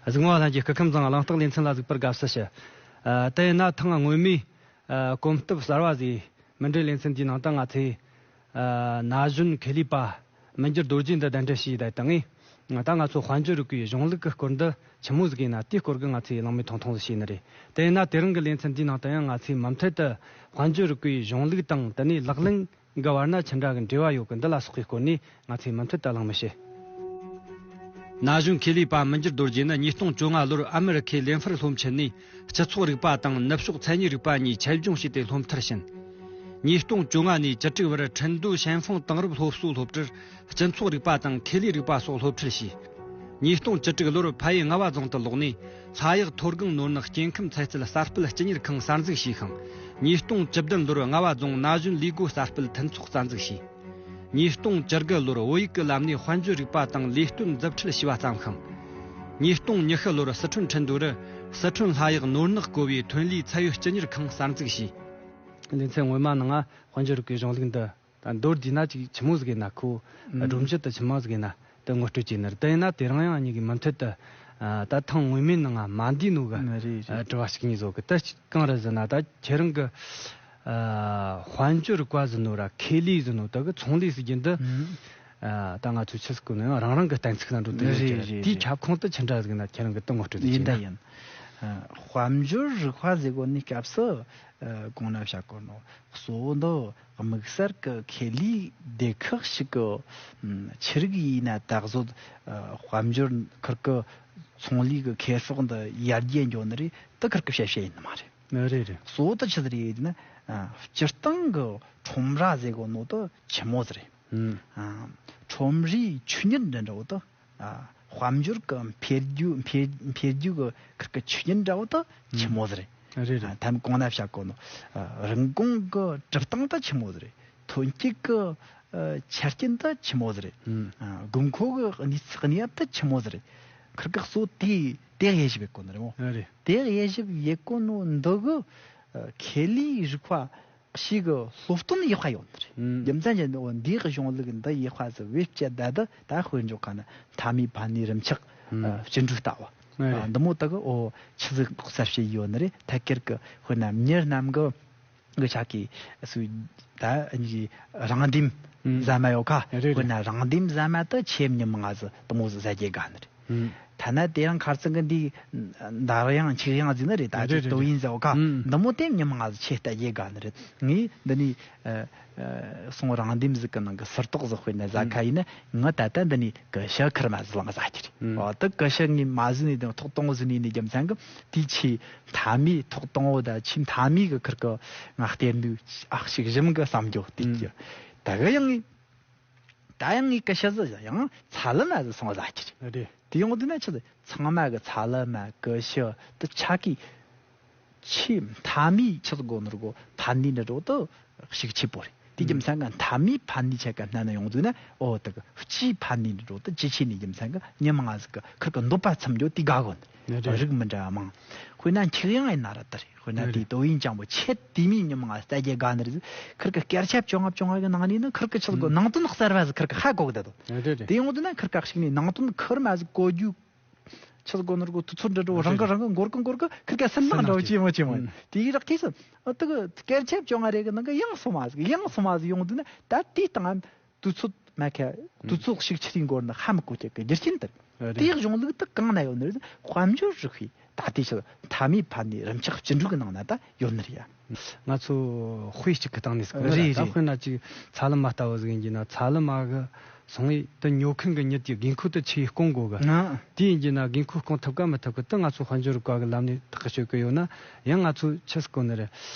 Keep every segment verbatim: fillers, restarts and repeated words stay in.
གཟིགས་མོ་བ་ལྷན་རྒྱས། སྐུ་ཁམས་བཟང་། གླེང་སྟེགས་ལེ་ཚན་ལ་གཟིགས་པར་དགའ་བསུ་ཞུ། ཨ། དེ་ཡིན་ན་ཐེངས་སྔོན་མའི། ཨ། གོམ་སྟབས་གསར་བ་ཟིག་མུ་འབྲེལ་ལེ་ཚན་འདིའི་ནང་དུ་ང་ཚོས། ཨ། ན་གཞོན་ཁེ་ལས་པ་མི་འགྱུར་རྡོ་རྗེ་འདི་གདན་འདྲེན་བྱས་ཡོད་དེ་ནས། ད་ང་ཚོ་དཔལ་འབྱོར་རིག་པའི་གཞུང་ལུགས་ཀྱི་སྐོར་འདི་ཆི་མོ་ཟིག་ཡིན་ན། དེའི་སྐོར་གྱི་ང་ཚོས་གླེང་མོལ་ཐུང་ཐུང་ཟིག་བྱས་ནི་རེད། དེ་ཡིན་ན་དེ་རིང་གི་ལེ་ཚན་འདིའི་ནང་དུ་ཡང་ང་ཚོས་མུ་མཐུད་དུ་དཔལ་འབྱོར་རིག་པའི་གཞུང་ལུགས་དང་དེ་ནས་ལག་ལེན་གི་བར་ན་ཅི་འདྲ་གི་འབྲེལ་བ་ཡོད་གི། འདི་ལ་སོགས་པའི་སྐོར་ནས་ང་ཚོས་མུ་མཐུད་དུ་གླེང་མོལ་བྱེད། ན་གཞོན་ཁེ་ལས་པ་མི་འགྱུར་རྡོ་རྗེ་ནི་ཉིས་སྟོང་བཅོ་ལྔ་ལོར་ཨ་མི་རི་ཁའི་ལེན་ཧྥར་སློབ་ཆེན་ནས་སྤྱི་ཚོགས་རིག་པ་དང་ནུབ་ཕྱོགས་མཚན་ཉིད་རིག་པ་གཉིས་ཆེད་སྦྱོང་བྱས་ཏེ་སློབ་མཐར་ཕྱིན། ཉིས་སྟོང་བཅོ་ལྔ་ནས་བཅུ་དྲུག་བར་ཁྲིན་ཏུའུ་ཞན་ཧྥང་དེང་རབས་སློབ་གསོའི་སློབ་གྲྭར་སྤྱི་ཚོགས་རིག་པ་དང་ཁེ་ལས་རིག་པ་སོགས་སློབ་ཁྲིད་བྱས། ཉིས་སྟོང་བཅུ་དྲུག་ལོར་ཕ་ཡུལ་རྔ་བ་རྫོང་དུ་ལོག་ནས། ལྷ་གཡག་མཐོ་སྒང་ནོར་ནག་སྐྱེ་ཁམས་ཚན་རྩལ་གསར་སྤེལ་སྤྱི་གཉེར་ཁང་གསར་འཛུགས་བྱས་ཤིང་། ཉིས་སྟོང་བཅུ་བདུན་ལོར་རྔ་བ་རྫོང་ན་གཞོན་ལས་སྒོ་གསར་སྤེལ་མཐུན་ཚོགས་རྩ་འཛུགས་བྱས། ཉིས་སྟོང་བཅུ་དགུ་ལོར་བོད་ཡིག་གི་ལམ་ནས་དཔལ་འབྱོར་རིག་པ་དང་ལས་གཏོད་མཛུབ་ཁྲིད་བྱས་པ་བརྩམས་ཤིང་། ཉིས་སྟོང་ཉི་ཤུ་ལོར་སི་ཁྲོན་ཁྲིན་ཏུའུ་རུ་སི་ཁྲོན་ལྷ་གཡག་ནོར་ནག་བཀོལ་བའི་ཐོན་ལས་ཚད་ཡོད་སྤྱི་གཉེར་ཁང་གསར་འཛུགས་བྱས། ལེ་ཚན་སྔོན་མ་ནང་དཔལ་འབྱོར་རིག་པའི་གཞུང་ལུགས་འདི། ད་མདོར་བསྡུས་ན་ཅིག་ཆི་མོ་ཟིག་ཡིན་ན། ཁོ་ཨ། སྒྲོམ་གཞི་དེ་ཆི་མོ་ཟིག་ཡིན་ན་དེ་ངོ་སྤྲོད་བྱས་ནི་རེད། དེ་ཡིན་ན་དེ་རིང་ཡང་ངེད་ཀྱིས་མུ་མཐུད་དུ། ཨ། ད་ཐེངས་སྔོན་མའི་ནང་ང་མ་འདས་ནོ་གི། ཨ། རེད་རེད། དྲི་བ་ཞིག་གཉིས་བཟོ་གི། དེ་གང་རེད་ཟེར་ན། ད་ཁྱེད་རང་གི། ཨ། དཔལ་འབྱོར་རིག་པ་ཟེར་ནོ་ར་ཁེ་ལས་ཟེར་ནོ་དེ་གི་ཚོང་ལས་ཟེར་རྒྱུ་འདི། ཨ། ད་ང་ཚོས་ཆི་ཟིག་གོ་ནི་ཡང་རང་རང་གི་གཏན་ཚིགས་ནང་འགྲོ་དུས་ཡོད་ཀྱི་རེད། རེད་རེད། དེའི་ཁྱབ་ཁོངས་དེ་ཆི་འདྲ་ཟིག་ཡིན་ན་ཁྱེད་རང་གི་དེ་ངོ་སྤྲོད་ཟིག་ཡིན་ད་ཡིན། ཨ། དཔལ་འབྱོར་རིག་པ་ཟེར་གོ་ནི་སྐབས་སུ། ཨ། གོང་ན་བཤད་གོ་ནོ་གཙོ་བོ་འདི་དམིགས་བསལ་གྱི་ཁེ་ལས་སྡེ་ཁག་ཞིག་གི། ཨམ། ཆི་རིགས་ཡིན་ན་ད་གཟོད། ཨ། དཔལ་འབྱོར་ཁུར་གི་ཚོང་ལས་གི་ཁེ་སྤོགས་འདི་ཡར་རྒྱས་འགྱོ་ནི་རེད། དེ་ཁུར་གི་བཤད་བཤད་ཡིན་ནི་མ་རེད། རེད་རེད། གཙོ་བོ་དེ་ཆི་ཟིག་རེད་ཟེར་ན། ཨ། སྤྱིར་བཏང་གི་ཁྲོམ་ར་ཟེར་གོ་ནོ་དེ་ཆི་མོ་ཟིག་རེད། ཨ། ཁྲོམ་རའི་ཆོས་ཉིད་འདྲ་འདྲ་བོ་དེ། ཨ། དཔལ་འབྱོར་གྱི་འཕེལ་རྒྱས། འཕེལ། འཕེལ་རྒྱས་ཀྱི་ཁུར་གི་ཆོས་ཉིད་འདྲ་བོ་དེ་ཆི་མོ་ཟིག་རེད། རེད་རེད། ཨ། ཐ་མ་གོང་ན་བཤད་གོ་ནོ། ཨ། རིན་གོང་གི་གྲུབ་སྟངས་དེ་ཆི་མོ་ཟིག་རེད། ཐོན་སྐྱེད་ཀྱི། ཨ། ཆ་རྐྱེན་དེ་ཆི་མོ་ཟིག་རེད། ཨ། དགོས་མཁོ་གི་གནས་ཚུལ་གནས་བབ་དེ་ཆི་མོ་ཟིག་རེད། ཁུར་གི་གཙོ་བོ་དེ་དེ་དབྱེ་ཞིབ་ཡེད་གོ་ནི་རེད་མོ། རེད། དེ་དབྱེ་ཞིབ་ཡེད་གོ་ནོ་འདི་གི། ཨ། ཁེ་ལས་རིག་པ་ཞིག་གི་སློབ་སྟོན་ཡག་པ་ཡོད་ནི་རེད། ཨུམ། རྒྱུ་མཚན་ཅི་ནི་འོ་འདིའི་གཞུང་ལུགས་འདི་ཡག་པ་ཟིག་བེད་སྤྱད་བསྡད་དུས། ད་དཔེར་འཇོག་ག་ན་མཐའ་མའི་ཕན་ནུས་རིམ་ཁྱབ། ཨུམ། ཨ། བཅུ་དྲུག་ལྟ་བུ། ཨ། རེད། ཨ། འདི་མོ་དག་གི་འོ་ཆི་ཟིག་ལྐོག་ཟ་བྱས་ཡོད་ནི་རེད། ཐད་ཀར་གི་དཔེར་ན་མྱི་རྣམས་གི་གི་ཆ་གི་སུ་ད་ནི་རང་འདེམས། ཨུམ། ཟ་མ་ཡོད་ཁ། རེད་རེད། དཔེར་ན་རང་འདེམས་ཟ་མ་དེ་ཆེས་མྱི་མང་ང་ཟིག་དེ་མོ་ཟིག་ཟ་རྒྱུ་དགའ་ནི་རེད། ཨུམ། ཐ་ན་དེ་རིང་ཁ་རྩང་གི་འདི་འདར་དབྱངས་འཁྱུག་དབྱངས་ཟེར་ནི་རེད། ད་རེད་ཅིག་རེད་རེད། ཏོག་དབྱིབས་ཟེར་བ་ཁ། ཨུམ། འདི་མོ་དེ་མྱི་མང་ང་ཟིག་ཆེས་ལྟ་རྒྱུ་དགའ་ནི་རེད། ངས་འདི་ནས། ཨ། ཨ། སོང་རང་འདེམས་ཟིག་གི་ནང་གི་སུར་ཏོག་ཟིག་དཔེར་ན་ཟ་ཁ་ཡིན་ན། ཨུམ། ང་ད་ལྟ་འདི་ནས་ཀི་ཤུ་ཁུར་མ་ཟིག་བླངས་ཟ་རྒྱུ་རེད། ཨུམ། འོ་དེ་ཀི་ཤུ་ངས་མ་ཟོས་ནས། དེ་ཐོག་དང་པོ་ཟོས་ནས་ནི། རྒྱུ་མཚན་གི་དེ་ཆེས་མཐའ་མའི་ཐོག་དང་པོ་ད་ཆེས་མཐའ་མའི་གི་ཁུར་གི་ང་སྟེར་ནུས་ཨག་ཞིག་གཞུང་གི་བསམ་རྒྱུ་དེ་གི། ཨུམ། ད་གི་ཡང་ངས། ད་ཡང་ངས་ཀི་ཤུ་ཟིག་ཡང་ཚ་ལུ་མ་ཟིག་སོང་ཟ་རྒྱུ་རེད། རེད། དེ་ཡོང་དུས་ན་ཆི་ཟིག་ཚང་མ་གི་ཚ་ལུ་མ་ཀི་ཤུ་དེ་ཆ་གི་ཆེས་མཐའ་མའི་ཆི་ཟིག་གོ་ནོ་ར་གོ་ཕན་ནུས་འདྲ་འགྲོ་དེ་ཤུགས་ཆེ་པོ་རེད། དེ་རྒྱུ་མཚན་གི་མཐའ་མའི་ཕན་ནུས་ཆ་ག་སྣ་ནས་ཡོང་དུས་ན། འོ་དེ་གི་སྤྱིའི་ཕན་ནུས་འདྲ་འགྲོ་དེ་ཇེ་ཆེ་ནི་རྒྱུ་མཚན་གི་མྱི་མང་ང་ཟིག་གི་ཁུར་གི་འདོད་པ་ཚིམ་རྒྱུ་དེ་དགའ་གོ་ནི། རེད། རིགས་མི་འདྲ་བ་མང་། དཔེར་ན་འཁྱུག་དབྱངས་ཡིན་ན་ར་དེ་རེད། དཔེར་ན་དེའི་ཏོག་དབྱིབས་ཅན་པོ་ཆེས་དེ་མོ་མྱི་མང་ང་ལྟ་རྒྱུ་དགའ་ནི་རེད། ཁུར་གི་སྐར་ཆ་བཅོ་ལྔ་བཅོ་ལྔ་གི་ནང་ནས་ནི་ཁུར་གི་ཆི་ཟིག་གོ་ཨུམ། ནང་དོན་གསར་བ་ཟིག་ཁུར་གི་ཧ་གོ་གི་བསྡད་དོ། རེད་རེད། དེ་ཡོང་དུས་ན་ཁུར་ག་ཞིག་ནས་ནང་དོན་ཁུར་མ་ཟིག་གོ་རྒྱུ་ཆི་ཟིག་གོ་ནོ་ར་གོ་དུས་ཚོད་འདྲ་འགྲོ་རང་གི་རེད། རང་གི་འགོར་གི་འགོར་གི་ཁུར་གི་སེམས་ནང་འདྲ་བོ་ཅི་མོ་ཅི་མོ། ཨུམ། དེའི་རག་གིས་སུ་ཨ་དེ་གི་སྐར་ཆ་བཅོ་ལྔ་རེ་གི་ནང་གི་ཡང་སོ་མ་ཟིག་ཡང་སོ་མ་ཟིག་ཡོང་དུས་ན། ད་དེའི་སྟེང་དུས་ཚོད་མ་ཁ། ཨུམ། དུས་ཚོད་ཤུགས་ཆེ་རིང་འགོར་ནི་ཧ་མི་གོ་རྒྱུ་གི་རྒྱུ་རྐྱེན་དེ་རེད། རེད། དེའི་གཞུང་ལུགས་དེ་གང་ན་ཡོད་ནི་རེད། དཔལ་འབྱོར་རིག་པའི་ད་ལྟའི་ཆ་མཐའ་མའི་ཕན་ནུས་རིམ་ཁྱབ་བཅུ་དྲུག་གི་ནང་ན་ད་ཡོད་ནི་རེད་ཡ། ང་ཚོ་དཔེ་གཅིག་གི་སྟེང་ནས་ཟེར་གི་རེད། རེད་ད་རེད། དཔེར་ན་ཅིག་ཚ་ལུ་མ་ལྟ་བུ་ཟིག་ཡིན་གྱི་ན། ཚ་ལུ་མ་གི་སོང་ངས་དེ་ཉོ་མཁན་གི་མྱི་དེའི་དགོས་མཁོ་དེ་ཆེས་སྐོང་དགོས་གི། ཨ། དེ་ཡིན་གྱི་ན་དགོས་མཁོ་སྐོང་ཐུབ་ག་མི་ཐུབ་གི་དེ་ང་ཚོ་དཔལ་འབྱོར་རིག་པ་གི་ལམ་ནས་ཐག་གཅོད་གི་ཡོད་ན། ཡང་ང་ཚོ་ཆི་ཟིག་གོ་ནི་རེད།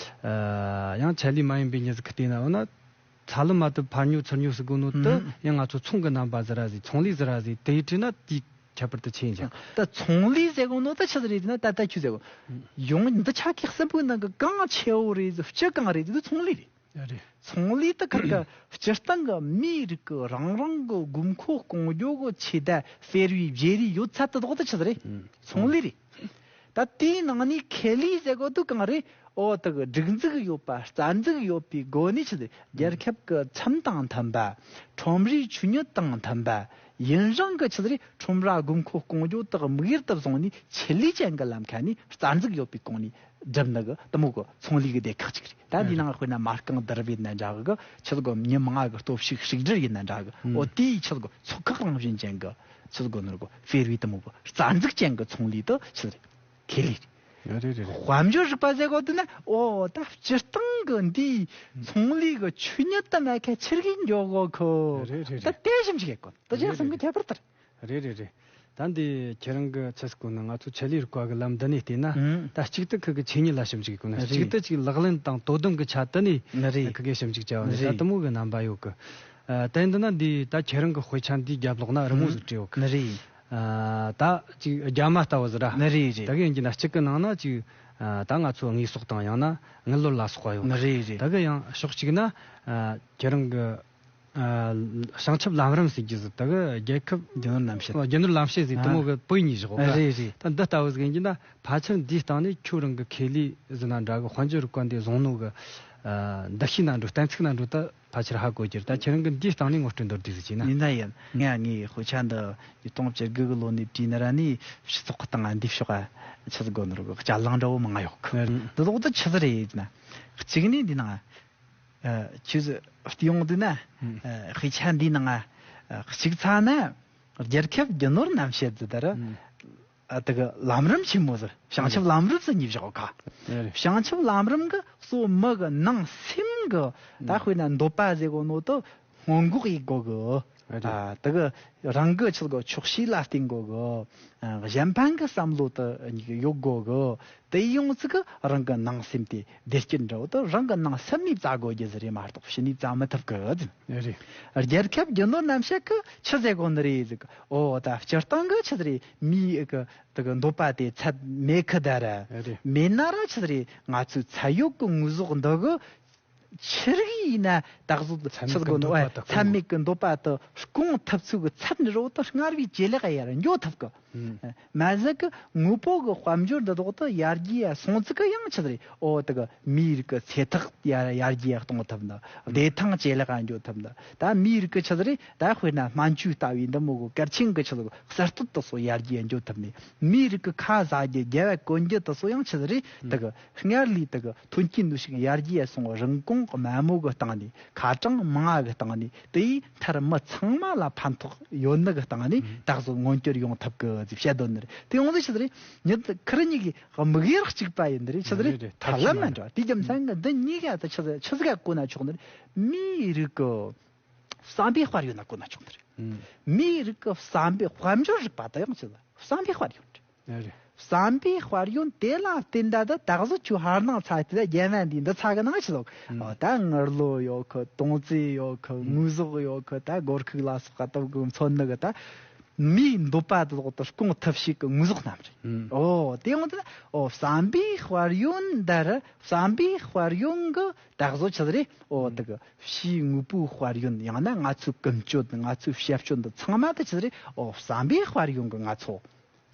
ཨ། ཡང་ཆ་ལུགས་མ་ཡིན་པའི་མྱི་ཟིག་གི་བལྟས་ན། འོ་ན། ཚ་ལུ་མ་དེ་ཕར་ཉོ་ཚུར་ཉོ་ཟེར་གོ་ནོ་དེ། ཨུམ། ཡང་ང་ཚོ་ཚོང་གི་རྣམ་པ་ཟིག་ར་ཟིག་ཚོང་ལས་ཟིག་ར་ཟིག་དེ་ཡི་བྲིས་ན་དེ་ཁྱད་པར་དེ་ཆེ་ཡིན་ཀྱང་། ད་ཚོང་ལས་ཟེར་གོ་ནོ་ད་ཆི་ཟིག་རེད་ཟེར་ན། ད་ལྟ་ཁྱོད་ཟེར་གོ། ཨུམ། ཡོང་། འདི་ཆ་གི་གསུམ་པོའི་ནང་གི་གང་ཆེ་བོ་རེད་ཟེར། སྤྱི་གང་རེད་ཟེར་ན་ཚོང་ལས་རེད། རེད། ཚོང་ལས་དེ་ཁུར་གི་སྤྱིར་བཏང་གི་མིའི་རིགས་གི་རང་རང་གི་དགོས་མཁོ་སྐོང་རྒྱུ་གི་ཆེད་དུ་སྤེལ་བའི་བརྗེ་རེས་ཡོད་ཚད་དེ་དག་དེ་ཆི་ཟིག་རེད། ཨུམ། ཚོང་ལས་རེད། ད་དེའི་ནང་ནས་ཁེ་ལས་ཟེར་གོ་དུས་གང་རེད། འོ་དེ་གི་སྒྲིག་འཛུགས་ཡོད་པ། རྩ་འཛུགས་ཡོད་པའི་སྒོ་ནས་ཆི་ཟེར། རྒྱལ་ཁབ་ཀྱི་ཁྲིམས་དང་མཐུན་པ། ཁྲོམ་རའི་ཆོས་ཉིད་དང་མཐུན་པ། ཡུན་རིང་གི་ཆི་ཟེར། ཁྲོམ་ར་དགོས་མཁོ་སྐོང་རྒྱུ་དག་དམིགས་ཡུལ་དུ་བཟུང་ནས་ཆེད་ལས་ཅན་གྱི་ལམ་ཁ་ནས་རྩ་འཛུགས་ཡོད་པའི་གོང་ནས་བསྒྲུབས་ནི་གི་དེ་མོ་གི་ཚོང་ལས་གི་སྡེ་ཁག་ཅིག་རེད། ད་འདི་ནང་དཔེར་ན་མ་རྐང་བསྡུ་རུབ་ཡིན་ན་འདྲ་གི། ཆི་ཟེར་གོ། མི་མང་གི་སྟོབས་ཤུགས་ཤུགས་སྒྲིལ་ཡིན་ན་འདྲ་གི། འོ་དེའི་ཆི་ཟེར་གོ། ཚོགས་ཁག་རང་བཞིན་ཅན་གི་ཆི་ཟེར་གོ་ནོར་གོ་ཕེར་བའི་དེ་མོ་གི་རྩ་འཛུགས་ཅན་གི་ཚོང་ལས་དེ་ཆི་ཟེར། ཁེ་ལས་རེད། རེད་རེད་རེད། དཔལ་འབྱོར་རིག་པ་ཟེར་གོ་དུས་ན། འོ་ད་སྤྱིར་བཏང་གི་འདིའི་ཚོང་ལས་གི་ཆོས་ཉིད་དུ་མེད་མཁན་ཆི་རིགས་འཇོག་གོ་ཁོ། རེད་རེད་ད་རེད། དེ་ཞིབ་འཇུག་ཡེད་གོ། ད་རེད་ཅང་སེམས་གི་རེད་ཁྱད་པར་དར། རེད་རེད་རེད། ད་འདི་ཁྱེད་རང་གི་ཆི་ཟེར་གོ་ན། ང་ཚོ་ཆེད་ལས་རིག་པ་གི་ལམ་འདི་ནས་བལྟས་ན། ཨང་། ད་གཅིག་ཏུ་ཁུ་གི་ཆོས་ཉིད་ལ་ཞིབ་འཇུག་ཡེད་གོ་ན། རེད། གཅིག་ཏུ་ཅིག་ལག་ལེན་དང་དོ་དམ་གི་ཆ་དུ་ནས། ཨ་རེད། ཁུ་གི་ཞིབ་འཇུག་བྱ་བ་ནི་ད་རེད། དུ་མོ་གི་རྣམ་པ་ཡོད་གི། ཨ། དེ་འདི་ན་འདི་ད་ཁྱེད་རང་གི་དཔེ་ཆ་འདི་རྒྱབ་ལོགས་ན་རི་མོ་ཟིག་བྲིས་ཡོད་གི། ཨ་རེད། ཨ། ད་ཅིག་རྒྱ་མ་ལྟ་བུ་ཟིག་ར། ཨ་རེད་རེད། ད་གི་ཡིན་གྱི་ན་གཅིག་གི་ནང་ན་ཅིག་ཨ། ད་ང་ཚོ་དངོས་ཟོག་དང་ཡང་ན་དངུལ་ལོར་ལ་སོགས་པ་ཡོད་གི། ཨ་རེད་རེད། ད་གི་ཡང་ཕྱོགས་གཅིག་ན། ཨ། ཁྱེད་རང་གི་ཨ། བྱང་ཆུབ་ལམ་རིམ་ཟེར་གྱི་ཟིག་ད་གི་རྒྱལ་ཁབ་རྒྱུ་ནོར་རྣམ་བཤད། རྒྱུ་ནོར་རྣམ་བཤད་ཟེར་དུ་མོ་གི་པོད་གཉིས་བཞག་གི། རེད་རེད། ད་འདི་ལྟ་བུ་ཟིག་ཡིན་གྱི་ན་ཕལ་ཆེར་འདིའི་སྟེང་ནས་ཁྱོད་རང་གི་ཁེ་ལས་ཟིག་ན་འདྲ་གི། དཔལ་འབྱོར་རིག་པ་འདི་བཟུང་ནོ་གི། ཨ། འདུ་ཤེས་ན་འགྲོ། གཏན་ཚིགས་ན་འགྲོ། ད་ཕལ་ཆེར་ཧ་གོ་རྒྱུ་རེད། ད་ཁྱེད་རང་གི་འདིའི་སྟེང་ནས་ངོ་སྤྲོད་མདོར་བསྡུས་ཟིག་བྱས་ན། ཡིན་ན་ཡིན། ང་ངའི་དཔེ་ཆ་འདི་ཉིས་སྟོང་བཅུ་དགུ་གི་ལོ་ནས་བྲིས་ནི་ར་ནི། སྤྱི་ཚོགས་ཀྱི་སྟེང་ང་འདི་ཕྱོགས་ཆི་ཟེར་གོ་ནོར་གི་ཅ་ལག་འདྲ་བོ་མང་ང་ཡོད་གི། ཨ་རེད། འདི་ལོག་ཏུ་ཆི་ཟིག་རེད་ཟེར་ན། གཅིག་ནས་འདི་ནང་ཨ། ཆི་ཟིག་བལྟས་ཡོང་དུས་ན། ཨ། དཔེ་ཆ་འདིའི་ནང་ང་། ཨ། གཅིག་ཚ་ན་རྒྱལ་ཁབ་རྒྱུ་ནོར་རྣམ་བཤད་ཟེར་ད་ར། ཨ། དེ་གི་ལམ་རིམ་ཆེན་མོ་ཟིག་བྱང་ཆུབ་ལམ་རིམ་ཟེར་གཉིས་བཞག་ག། ཨ་རེད། བྱང་ཆུབ་ལམ་རིམ་གི་གཙོ་བོ་མི་གི་ནང་སེམས་གི་ད་དཔེར་ན་འདོད་པ་ཟེར་གོ་ནོ་དེ་སྔོན་འགོག་ཡེད་དགོ་གི། ཨ་རེད། ཨ། དེ་གི་རང་གི་ཆི་ཟེར་གོ་ཆོག་ཤེས་ལ་བརྟེན་དགོ་གི། ཨ། གཞན་ཕན་གི་བསམ་བློ་དེ་ཡོད་དགོ་གི། དེ་ཡོང་ཙི་གི་རང་གི་ནང་སེམས་དེ་བདེ་སྐྱིད་འདྲ་བོ་དེ་རང་གི་ནང་སེམས་ནས་བཙལ་དགོ་རྒྱུ་ཟིག་རེད་མ་གཏོགས་ཕྱི་ནས་བཙལ་མི་ཐུབ་གི་ཟེར། རེད། རྒྱལ་ཁབ་རྒྱུ་ནོར་རྣམ་བཤད་གི་ཆི་ཟེར་གོ་ནི་རེད་ཟེར་གི། འོ་ད་སྤྱིར་བཏང་གི་ཆི་ཟེར་རེད། མིའི་གི་དེ་གི་འདོད་པ་དེ་ཚད་མེད་གི་ད་ར། རེད། མེད་ན་ར་ཆི་ཟེར་རེད། ང་ཚོའི་ཚད་ཡོད་གི་དངོས་ཟོག་འདི་གི་ཆི་རིགས་ཡིན་ན་ད་གཟོད་ཚད་མེད་ཆི་ཟེར་གི་འདོད་པ་དེ། ཚད་མེད་གི་འདོད་པ་དེ་སྐོང་ཐུབ་ཚུལ་གི་ཚད་ནི་རོ་དེ་སྔར་བས་ཇེ་ལེགས་ཡར་འགྱོ་ཐུབ་གི། ཨ། མ་ཟད་གི་དངོས་པོ་གི་དཔལ་འབྱོར་འདི་དག་དེ་ཡར་རྒྱས་ཡར་སོང་ཙི་གི་ཡང་ཆི་ཟེར་རེད། འོ་དེ་གི་མིའི་རིགས་གི་ཚེ་ཐག་ཡར་ཡར་རྒྱས་ཡར་གཏོང་ཐུབ་ནི། བདེ་ཐང་ཇེ་ལེགས་ཡར་འགྱོ་ཐུབ་ནི། ད་མིའི་རིགས་གི་ཆི་ཟེར་རེད། ད་དཔེར་ན་སྨན་བཅོས་ལྟ་བུའི་འདི་མོ་གི་གལ་ཆེན་གི་ཆི་ཟེར་གི་གསར་གཏོད་དེ་ཚོ་ཡར་རྒྱས་ཡར་འགྱོ་ཐུབ་ནི། མིའི་རིགས་གི་ཁ་ཟ་རྒྱུ་རྒྱབ་བ་གོན་རྒྱུ་དེ་ཚོ་ཡང་ཆི་ཟེར་རེད། དེ་གི་སྔར་ལས་དེ་གི་ཐོན་སྐྱེད་ནུས་ཤུགས་ཡར་རྒྱས་སོང་བ། རིན་གོང་དམའ་མོ་གི་སྟེང་ནས། ཁ་གྲངས་མང་ང་གི་སྟེང་ནས། དེ་ཡིས་མཐར་མི་ཚང་མ་ལ་ཕན་ཐོགས་ཡོད་ནི་གི་སྟེང་ནས། ཨང་། ད་གཟོད་མངོན་གྱུར་ཡོང་ཐུབ་གི་ཟེར་བཤད་དོན་ནི་རེད། དེ་ཡོང་དུས་ཆི་ཟེར་རེད། ཉིད་ཁེར་གཉིས་ཀྱི་དམིགས་ཡུལ་གཅིག་པ་ཡིན་ནི་རེད། ཆི་ཟེར་རེད། རེད་རེད། ཐབས་ལམ་མ་འདྲ་བ། དེའི་རྒྱུ་མཚན་གི་འདི་གཉིས་ཀ་ད་ཆི་ཟེར་ཆི་ཟིག་ག་གོ་ན་ཆོག་ནི་རེད། མིའི་རིགས་གི་བསམ་པའི་དཔལ་ཡོན་ན་གོ་ན་ཆོག་ནི་རེད། ཨང་། མིའི་རིགས་གི་བསམ་པའི་དཔལ་འབྱོར་རིག་པ་དེ་ཡང་ཆི་ཟེར་བསམ་པའི་དཔལ་ཡོན་རེད། ཨ་རེད། བསམ་པའི་དཔལ་ཡོན་དེ་ལ་བརྟེན་ད་ད་ད་གཟོད་ཁྱོད་ཧར་ནང་ཚ་དེ་རྒྱ་མ་འདི་འདི་ཚ་གི་ནང་ཆི་ཟིག་ཨང་། ཨ། ད་དངུལ་ལོར་ཡོད་གི། དོང་ཙེ་ཡོད་གི། ཨང་། དངོས་ཟོག་ཡོད་གི། ད་སྒོར་ཁུག་ལ་སོགས་པ་ལྟ་བུ་གི་མཚོན་ནི་གི་ད་མིའི་འདོད་པ་དེ་ཚོ་དེ་སྐོང་ཐབས་ཤེས་གི་དངོས་ཟོག་རྣམས་རེད། ཨང་། འོ་དེ་ཡོང་དུས་འོ་བསམ་པའི་དཔལ་ཡོན་འདི་ར་བསམ་པའི་དཔལ་ཡོན་གི་ད་གཟོད་ཆི་ཟིག་རེད། འོ་དེ་གི་ཕྱིའི་དངོས་པོའི་དཔལ་ཡོན་ཡང་ན་ང་ཚོའི་ཀུན་སྤྱོད། ང་ཚོའི་ཤེས་སྤྱོད་འདི་ཚང་མ་དེ་ཆི་ཟིག་རེད། འོ་བསམ་པའི་དཔལ་ཡོན་གི་ང་ཚོ།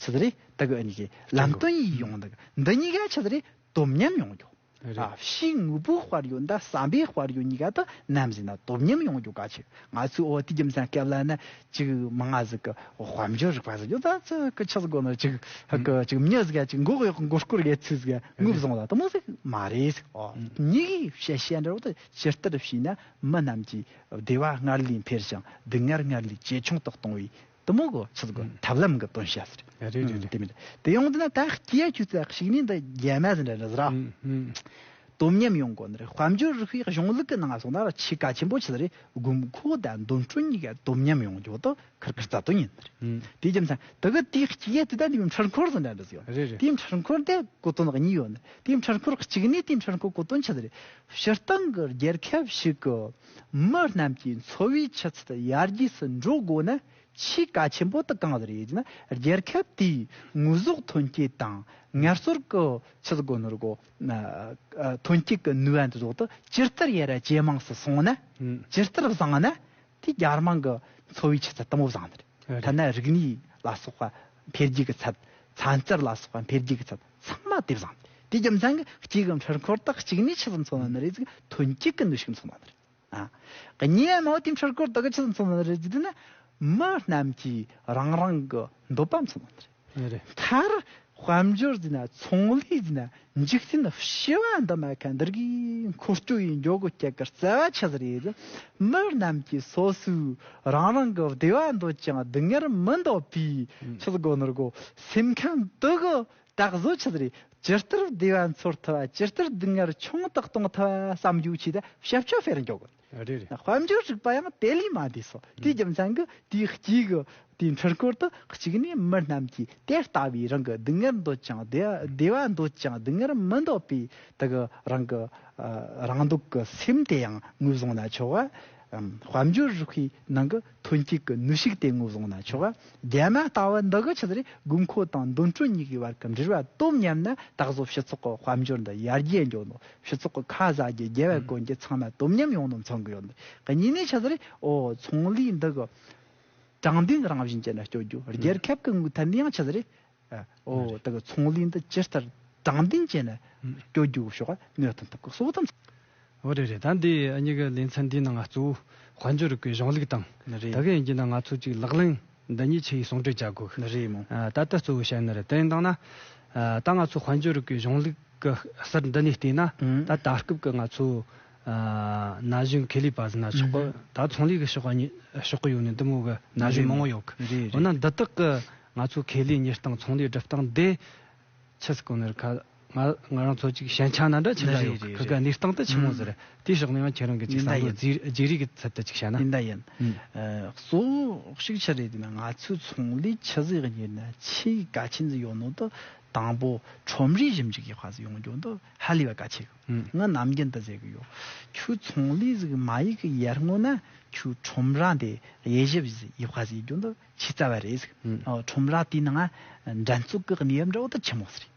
ཆི་ཟིག་རེད། དེ་གི་ཨ་ནི་གི་ལམ་སྟོན་ཡིན་ཡོང་། དེ་གི་འདི་གཉིས་ཀ་ཆི་ཟིག་རེད། དོ་མཉམ་ཡོང་རྒྱུ། རེད། ཨ། ཕྱིའི་དངོས་པོའི་དཔལ་ཡོན་དང་བསམ་པའི་དཔལ་ཡོན་གཉིས་ཀ་དེ་ནམ་ཟིན་ན་དོ་མཉམ་ཡོང་རྒྱུ་གལ་ཆེ། ང་ཚོས་འོ་དེའི་རྒྱུ་མཚན་སྐབས་ལ་ནི་ཅིག་མང་ང་ཟིག་གི་དཔལ་འབྱོར་རིག་པ་ཟེར་རྒྱུ་ད་ཅི་གི་ཆི་ཟིག་དགོས་ན། ཅིག་ཧ་གི་ཅིག་མྱི་ཟིག་ག་ཅིག་མགོ་གཡོག་མགོ་སྐོར་ཡེད་ཚུལ་ཟིག་ངུ་བཟུང་ལ་དེ་མོ་ཟིག་མ་རེད་ཟིག་འོ་གཉིས་ཀའི་བཤད་བཤད་འདྲ་བོ་དེ་ཇི་ལྟར་བྱས་ན་མི་རྣམས་ཀྱི་བདེ་བ་སྔར་ལས་འཕེལ་ཞིང་སྡུག་བསྔལ་སྔར་ལས་ཇེ་ཆུང་དུ་གཏོང་བའི་དེ་མོ་གི་ཆི་ཟིག་གི་ཨང་། ཐབས་ལམ་གི་དོན་བཤད་ཟེར། རེད་རེད་རེད། དེ་མིན་དེ་ཡོང་དུས་ན་ད་སྐྱེ་ཡ་ཁྱོད་ཚོ་ཞིག་ནི་འདི་རྒྱ་མ་ཟིན་འདྲ་འདྲ་ཟེར་ར། ཨང་ཨང་། དོ་མཉམ་ཡོང་དགོས་ནི་རེད། དཔལ་འབྱོར་རིག་པའི་གཞུང་ལུགས་ཀྱི་ནང་སོང་ན་ར་ཆེས་གལ་ཆེན་པོ་ཆི་ཟིག་རེད། དགོས་མཁོ་དང་འདོད་འཕྲོ་གཉིས་ཀ་དོ་མཉམ་ཡོང་རྒྱུ་དེ་ཁེར་ཁེར་རྩ་དོན་ཡིན་ནི་རེད། ཨང་། དེའི་རྒྱུ་མཚན་དེ་གི་དེའི་སྐྱེ་ཡ་དེ་ད་འདི་མོ་འཕྲུལ་འཁོར་ཟིན་འདྲ་འདྲ་ཟེར་ཡོད། རེད་རེད། དེའི་འཕྲུལ་འཁོར་དེ་གོ་དོན་གཉིས་ཡོད་ནི་རེད། དེའི་འཕྲུལ་འཁོར་གཅིག་ནས་དེའི་འཕྲུལ་འཁོར་གོ་དོན་ཆི་ཟིག་རེད། སྤྱིར་བཏང་གི་རྒྱལ་ཁབ་ཞིག་གི་མི་རྣམས་ཀྱི་འཚོ་བའི་ཆུ་ཚད་ཡར་རྒྱས་སུ་འགྲོ་དགོས་ན། ཆེས་གལ་ཆེན་པོ་དེ་གང་ཟིག་རེད་ཟེར་ན། རྒྱལ་ཁབ་དེའི་དངོས་ཟོག་ཐོན་སྐྱེད་དང་ངལ་རྩོལ་གི་ཆི་ཟིག་གོ་ནོར་གོ་ཨ་ཐོན་སྐྱེད་ཀྱི་ནུས་པ་འདི་ཚོ་དེ་ཇི་ལྟར་ཡར་ར་ཇེ་མང་སུ་སོང་ན། ཨང་། ཇི་ལྟར་བཟང་ན། དེ་རྒྱ་དམངས་ཀྱི་འཚོ་བའི་ཆུ་ཚད་དེ་མོ་བཟང་ནི་རེད། རེད། ཐ་ན་རིག་གནས་ལ་སོགས་པ་འཕེལ་རྒྱས་ཀྱི་ཚད། ཚན་རྩལ་ལ་སོགས་པ་འཕེལ་རྒྱས་ཀྱི་ཚད་ཚང་མ་དེ་བཟང་ནི་རེད། དེའི་རྒྱུ་མཚན་གྱིས་གཅིག་གི་འཕྲུལ་འཁོར་དག་གཅིག་ནས་ཆི་ཟིག་མཚོན་ན་ནི་རེད་ཟིག་ཐོན་སྐྱེད་ཀྱི་ནུས་ཤུགས་མཚོན་ན་ནི་རེད། ཨ། གཉིས་མ་དེའི་འཕྲུལ་འཁོར་དག་གི་ཆི་ཟིག་མཚོན་ན་ནི་རེད་ཟིག་དེ་ན། མི་རྣམས་ཀྱིས་རང་རང་གི་འདོད་པ་མཚོན་ན་ནི་རེད། རེད། མཐར་དཔལ་འབྱོར་ཟེར་ན་ཚོང་ལས་ཟེར་ན་འཇིག་རྟེན་ཞི་བ་འདི་མ་ཁ་འདིར་གི་འཁོར་སྐྱོད་ཡིན་འཇོག་གི་སྐྱེད་ཀྱི་རྩ་བ་ཆི་ཟིག་རེད། མི་རྣམས་ཀྱིས་སོ་སོའི་རང་རང་གི་བདེ་བ་འདོད་ཅིང་སྡུག་བསྔལ་མི་འདོད་པའི་ཆི་ཟིག་གོ་ནོར་གོ་སེམས་ཁམས་དུ་གི་ད་གཟོད་ཆི་ཟིག་རེད། ཇི་ལྟར་བདེ་བ་འཚོལ་ཐུབ་བ། ཇི་ལྟར་སྡུག་བསྔལ་ཆུང་དུ་གཏོང་ཐུབ་བ་བསམ་རྒྱུ་ཆེད་དུ་ཞབས་ཕྱི་ཕེར་འཇོག་གི། རེད་རེད། དཔལ་འབྱོར་རིག་པ་ཡང་དེ་ལས་མ་འདས་སོ། དེའི་རྒྱུ་མཚན་གྱིས་དེའི་གཅིག་གི་དེའི་འཕྲུལ་འཁོར་དུ་གཅིག་ནས་མི་རྣམས་ཀྱིས་དེ་ལྟ་བུའི་རང་གི་སྡུག་བསྔལ་འདོད་ཅིང་བདེ་བདེ་བ་འདོད་ཅིང་སྡུག་བསྔལ་མི་འདོད་པའི་དེ་གི་རང་གི་ཨ་རང་འདོད་ཀྱི་སེམས་དེ་ཡང་ངོས་བཟུང་ན་ཆོག་ག་ཨམ། དཔལ་འབྱོར་རིག་པའི་ནང་གི་ཐོན་སྐྱེད་ཀྱི་ནུས་ཤུགས་དེ་ངོས་བཟུང་ན་ཆོག་ག་རྒྱ་མ་ལྟ་བུ་འདི་གི་ཆི་ཟིག་རེད། དགོས་མཁོ་དང་འདོད་འཕྲོ་གཉིས་ཀྱི་བར་གྱི་འབྲེལ་བ་དོ་མཉམ་ན་ད་གཟོད་སྤྱི་ཚོགས་ཀྱི་དཔལ་འབྱོར་འདི་ཡར་རྒྱས་འགྲོ་ནོ། སྤྱི་ཚོགས་ཀྱི་ཁ་ཟ་རྒྱུ་རྒྱལ་བ་དགོན་རྒྱུ་ཚང་མ་དོ་མཉམ་ཡོང་ནོ་མཚོན་གི་ཡོད། གཉིས་ནས་ཆི་ཟིག་རེད། ཨོ་ཚོང་ལས་འདི་གི་དྲང་བདེན་རང་བཞིན་ཅན་ལ་སྤྱོད་རྒྱུ། རྒྱལ་ཁབ་ཀྱི་ངོས་ཐད་ནས་ཡང་ཆི་ཟིག་རེད། ཨོ་ད་གི་ཚོང་ལས་འདི་ཇི་ལྟར་དྲང་བདེན་ཅན་ལ་སྤྱོད་རྒྱུ་ཕྱོགས་གནོད་ཐུབ་ཐུབ་གི་སོགས་དང་། འོ་རེད་རེད། ད་འདི་གཉིས་ཀྱི་ལེ་ཚན་འདིའི་ནང་ང་གཙོ་བོ་དཔལ་འབྱོར་རིག་པའི་གཞུང་ལུགས་དང་། རེད། ད་གི་ཡིན་གྱི་ན་ང་ཚོ་ཅིག་ལག་ལེན་འདི་གཉིས་ཆེ་བའི་ཟུང་འབྲེལ་བྱ་དགོས། རེད་མོ། ད་ལྟ་གཙོ་བོ་བཤད་ནི་རེད། དེ་ཡིན་དང་ན་ད་ང་ཚོ་དཔལ་འབྱོར་རིག་པའི་གཞུང་ལུགས་ཀྱི་ཟུར་འདི་ནས་བལྟས་ན། ད་ད་སྐབས་ཀྱི་ང་ཚོ་ན་གཞོན་ཁེ་ལས་པ་ཟིན་ན་ཆོག་གི། ད་ཚོང་ལས་ཀྱི་ཕྱོགས་ཕྱོགས་ཀྱི་ཡོད་ནི་འདི་མོ་གི་ན་གཞོན་མང་བོ་ཡོད་གི། རེད་རེད། འོ་ན་འདི་དག་གི་ང་ཚོ་ཁེ་ལས་གཉེར་སྟངས་ཚོང་ལས་སྒྲུབ་སྟངས་འདི་ཆི་ཟིག་གོ་ནི་རེད། ཁ་ང་ང་རང་ཚོ་ཅིག་ཞན་ཆ་ན་འདྲ་ཆི་འདྲ་ཡོད་གི། ཁི་ག་གནས་སྟངས་དེ་ཆི་མོ་ཟིག་རེད། དེའི་ཕྱོགས་ནས་ཡང་ཁྱེད་རང་གི་ཅིག་བསམ་བློ་རྗེས་རིག་གི་ཚད་དུ་ཅིག་བཤད་ན། ཡིན་ད་ཡིན། གཙོ་བོ་ཞིག་ཆི་རེད་ན་ང་ཚོའི་ཚོང་ལས་ཆི་ཟིག་གཉེར་ན་ཆེས་གལ་ཆེན་ཟིག་ཡོད་ནོ་དེ། དང་པོ་ཁྲོམ་རའི་ཞིབ་འཇུག་ཡག་པ་ཟིག་ཡོང་རྒྱུ་འདི་ཧ་ལས་པ་གལ་ཆེ་གི། ང་ནམ་རྒྱུན་དུ་ཟེར་གི་ཡོད། ཁྱོད་ཚོང་ལས་ཟིག་མ་ཡིག་གི་ཡར་སྔོན་ན་ཁྱོད་ཁྲོམ་ར་འདི་དབྱེ་ཞིབ་ཟིག་ཡག་པ་ཟིག་ཡོང་རྒྱུ་འདི་ཆེས་རྩ་བ་རེད་ཟིག། ཨོ་ཁྲོམ་ར་དེའི་ནང་འགྲན་རྩོད་ཀྱི་གནས་བབ་འདྲ་བོ་དེ་ཆི་མོ་ཟིག་རེད།